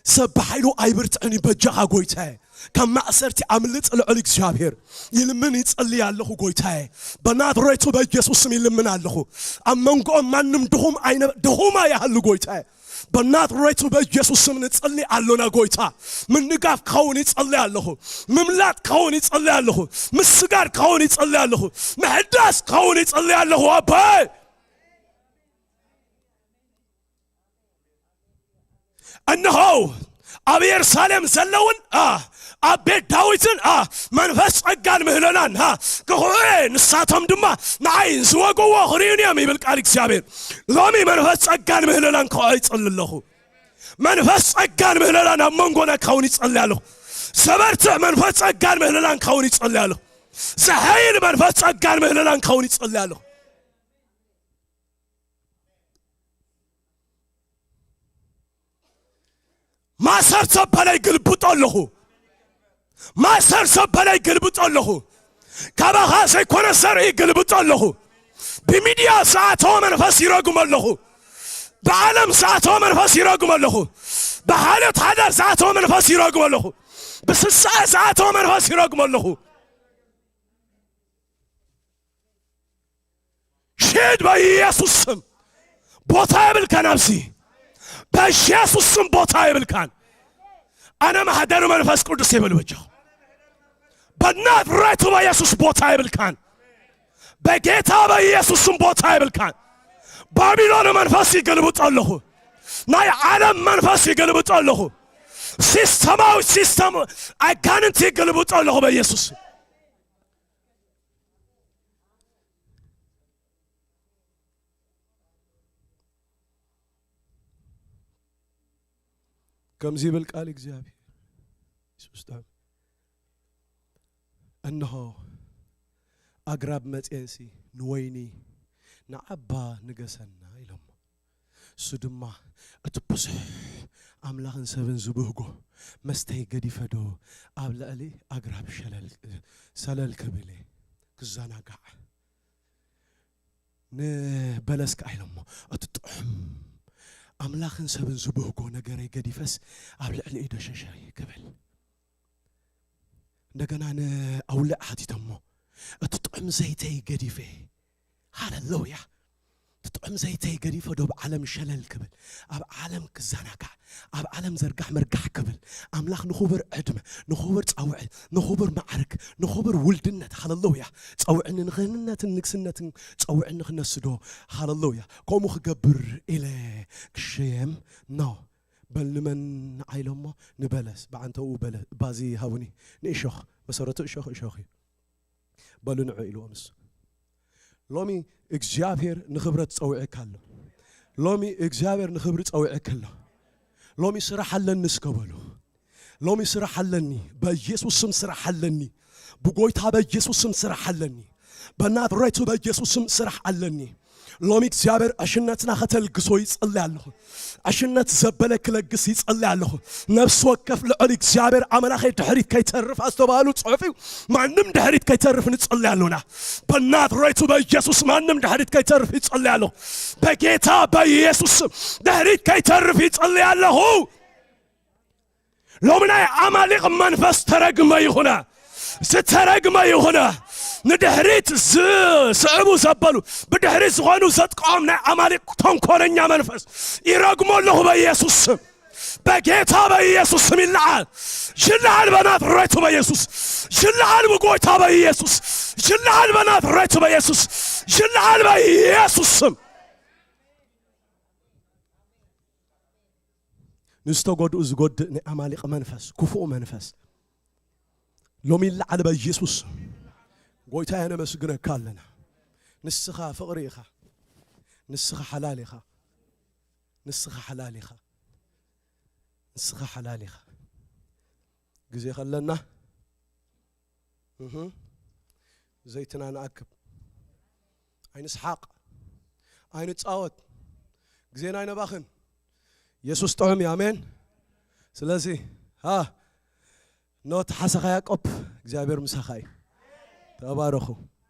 ሰብ ብሓይሉ ኣይብርትዕን እዩ። በጃኻ ጎይታየ ካብ ማእሰርቲ ኣምልጥ ልዑል እግዚኣብሔር። ይልምን ይጸሊ ኣለኹ ጎይታየ። በናዝሬቱ በኢየሱስ ስም ይልምን ኣለኹ። ኣብ መንጎኦም ማንም ድኹም ኣይነ-፣ ድኹም ኣይሃሉ ጎይታየ። በናዝሬቱ በኢየሱስ ስም ንጸሊ ኣሎና ጎይታ። ምንጋፍ ክኸውን ይጸሊ ኣለኹ። ምምላጥ ክኸውን ይጸሊ ኣለኹ። ምስጋድ ክኸውን ይጸሊ ኣለኹ። ምሕዳስ ክኸውን ይጸሊ ኣለኹ ኣባይ። እነሆ ኣብ የሩሳሌም ዘለውን፣ ኣ፣ ኣብ ቤት ዳዊትን፣ ኣ፣ መንፈስ ጸጋን ምህለላን፣ ኣ፣ ክኹዑ፣ ንሳቶም ድማ ንዓይ ዝወግዎ ክርእዩን እዮም ይብል ቃል እግዚኣብሔር። ሎሚ መንፈስ ጸጋን ምህለላን ክኹዑ ይጸሊ ኣለኹ። መንፈስ ጸጋን ምህለላን ኣብ መንጎና ክኸውን ይጸሊ ኣለኹ። ዘበርትዕ መንፈስ ጸጋን ምህለላን ክኸውን ይጸሊ ኣለኹ። ዘሐይል መንፈስ ጸጋን ምህለላን ክኸውን ይጸሊ ኣለኹ። ማእሰር ዘበለ ይግልብጦ ኣለኹ። ማእሰር ዘበለ ይግልብጦ ኣለኹ። ካባኻ ዘይኮነ ዘርኢ ይግልብጦ ኣለኹ። ብሚድያ ዝኣተወ መንፈስ ይረግሞ ኣለኹ። ብዓለም ዝኣተወ መንፈስ ይረግሞ ኣለኹ። ብሓልዮት ሓዳር ዝኣተወ መንፈስ ይረግሞ ኣለኹ። ብስሳዕ ዝኣተወ መንፈስ ይረግሞ ኣለኹ። ሽድ በኢየሱስ ስም ቦታ የብልካን። ኣብዚ በኢየሱስ ስም ቦታ የብልካን። ኣነ ማሕደር መንፈስ ቅዱስ ይብል በጃኹ። በናዝሬቱ በኢየሱስ ቦታ የብልካን። በጌታ በኢየሱስ ስም ቦታ የብልካን። ባቢሎን መንፈስ ይገልብጦ ኣለኹ። ናይ ዓለም መንፈስ ይገልብጦ ኣለኹ። ሲስተማዊ ሲስተም ኣጋንንቲ ይገልብጦ ኣለኹ በኢየሱስ ስም። ከምዚ ይብል ቃል እግዚኣብሔር። የሱስ ዳን፣ እንሆ ኣግራብ መጽኤንሲ ንወይኒ ንዓባ ንገሰና ኢሎሞ። እሱ ድማ እቲ ብዙሕ ኣምላኽን ሰብን ዝብህጎ መስተይ ገዲፈዶ ኣብ ልዕሊ ኣግራብ ሸለል፣ ሰለል ክብል እየ፣ ክዘናጋዕ። ንበለስ ከኣ ኢሎሞ፣ እቲ ጥዑም ኣምላኽን ሰብን ዝብህጎ ነገረይ ገዲፈስ ኣብ ልዕሊ ኢዶ ሸሸይ ክብል። እንደገና ንኣውልዕ ሓቲቶሞ፣ እቲ ጥዑም ዘይተይ ገዲፈ። ሃለሉያ። እቲ ጥዑም ዘይተይ ገዲፈ ዶ ኣብ ዓለም ሸለል ክብል፣ ኣብ ዓለም ክዘናጋዕ፣ ኣብ ዓለም ዘርጋሕ መርጋሕ ክብል፣ ኣምላኽ ንኽቡር ዕድመ፣ ንኽቡር ጻውዒት፣ ንኽቡር ማዕርግ፣ ንኽቡር ውልድነት፣ ሃለሉያ። ጸውዕኒ ንክህንነትን ንግስነትን ጸውዕኒ ክነስዶ፣ ሃለሉያ። ከምኡ ክገብር ኢለ ክሸየም ኖ። በል ንመን ንዓይ ኢሎሞ፣ ንበለስ፣ ብዓንተኡ በለ-፣ ባዚ ሃቡኒ፣ ንእሾኽ፣ መሰረቱ እሾኽ፣ እሾኽ እዩ። በሉ ንዑ ኢልዎም እሱ። ሎሚ እግዚኣብሔር ንኽብረት ጸዊዕካ ኣሎ። ሎሚ እግዚኣብሔር ንኽብሪ ጸዊዕካ ኣሎ። ሎሚ ስራሕ ኣለኒ እስከ በሉ። ሎሚ ስራሕ ኣለኒ፣ በኢየሱስ ስም ስራሕ ኣለኒ። ብጎይታ በኢየሱስ ስም ስራሕ ኣለኒ። በናዝሬቱ በኢየሱስ ስም ስራሕ ኣለኒ። ሎሚ እግዚኣብሔር ዕሽነትና ከተልግሶ ይጸሊ ኣለኹ። ዕሽነት ዘበለ ክለግስ ይጸሊ ኣለኹ። ነፍሲ ወከፍ ልዑል እግዚኣብሔር ኣምላኸይ ድሕሪት ከይተርፍ ኣስተባህሉ ጽሑፍ እዩ። ማንም ድሕሪት ከይተርፍ ንጸሊ ኣሎና። በናዝሬቱ በኢየሱስ ማንም ድሕሪት ከይተርፍ ይጸሊ ኣለኹ። በጌታ በኢየሱስ ስም ድሕሪት ከይተርፍ ይጸሊ ኣለኹ። ሎሚ ናይ ኣማሊቕ መንፈስ ተረግመ ይኹነ፣ ዝተረግመ ይኹነ። ንድሕሪት ዝስዕቡ ዘበሉ፣ ብድሕሪት ዝኾኑ ዘጥቅዖም ናይ ኣማሊቕ ተንኮለኛ መንፈስ ይረግሞ ኣለኹ በኢየሱስ ስም። በጌታ በኢየሱስ ስም ይለዓል። ይለዓል በናዝሬቱ በኢየሱስ። ይለዓል ብጎይታ በኢየሱስ። ይለዓል በናዝሬቱ በኢየሱስ። ይለዓል በኢየሱስ ስም። ንዝተጎድኡ ዝጎድእ ናይ ኣማሊቕ መንፈስ፣ ክፉእ መንፈስ ሎሚ ይለዓል በኢየሱስ። ጎይታየ ነመስግነካ ኣለና። ንስኻ ፍቕሪ ኢኻ። ንስኻ ሓላል ኢኻ። ንስኻ ሓላል ኢኻ። ንስኻ ሓላል ኢኻ። ግዜ ከለና እህ ዘይትና ንኣክብ። ኣይንስሓቕ፣ ኣይንጻወት፣ ግዜና ኣይነባኽን። ኢየሱስ ጥዑም እዩ። ኣሜን። ስለዚ ሃ ኖ ተሓሰኻ ያዕቆብ፣ እግዚኣብሔር ምሳኻ እዩ። ተባረኹ።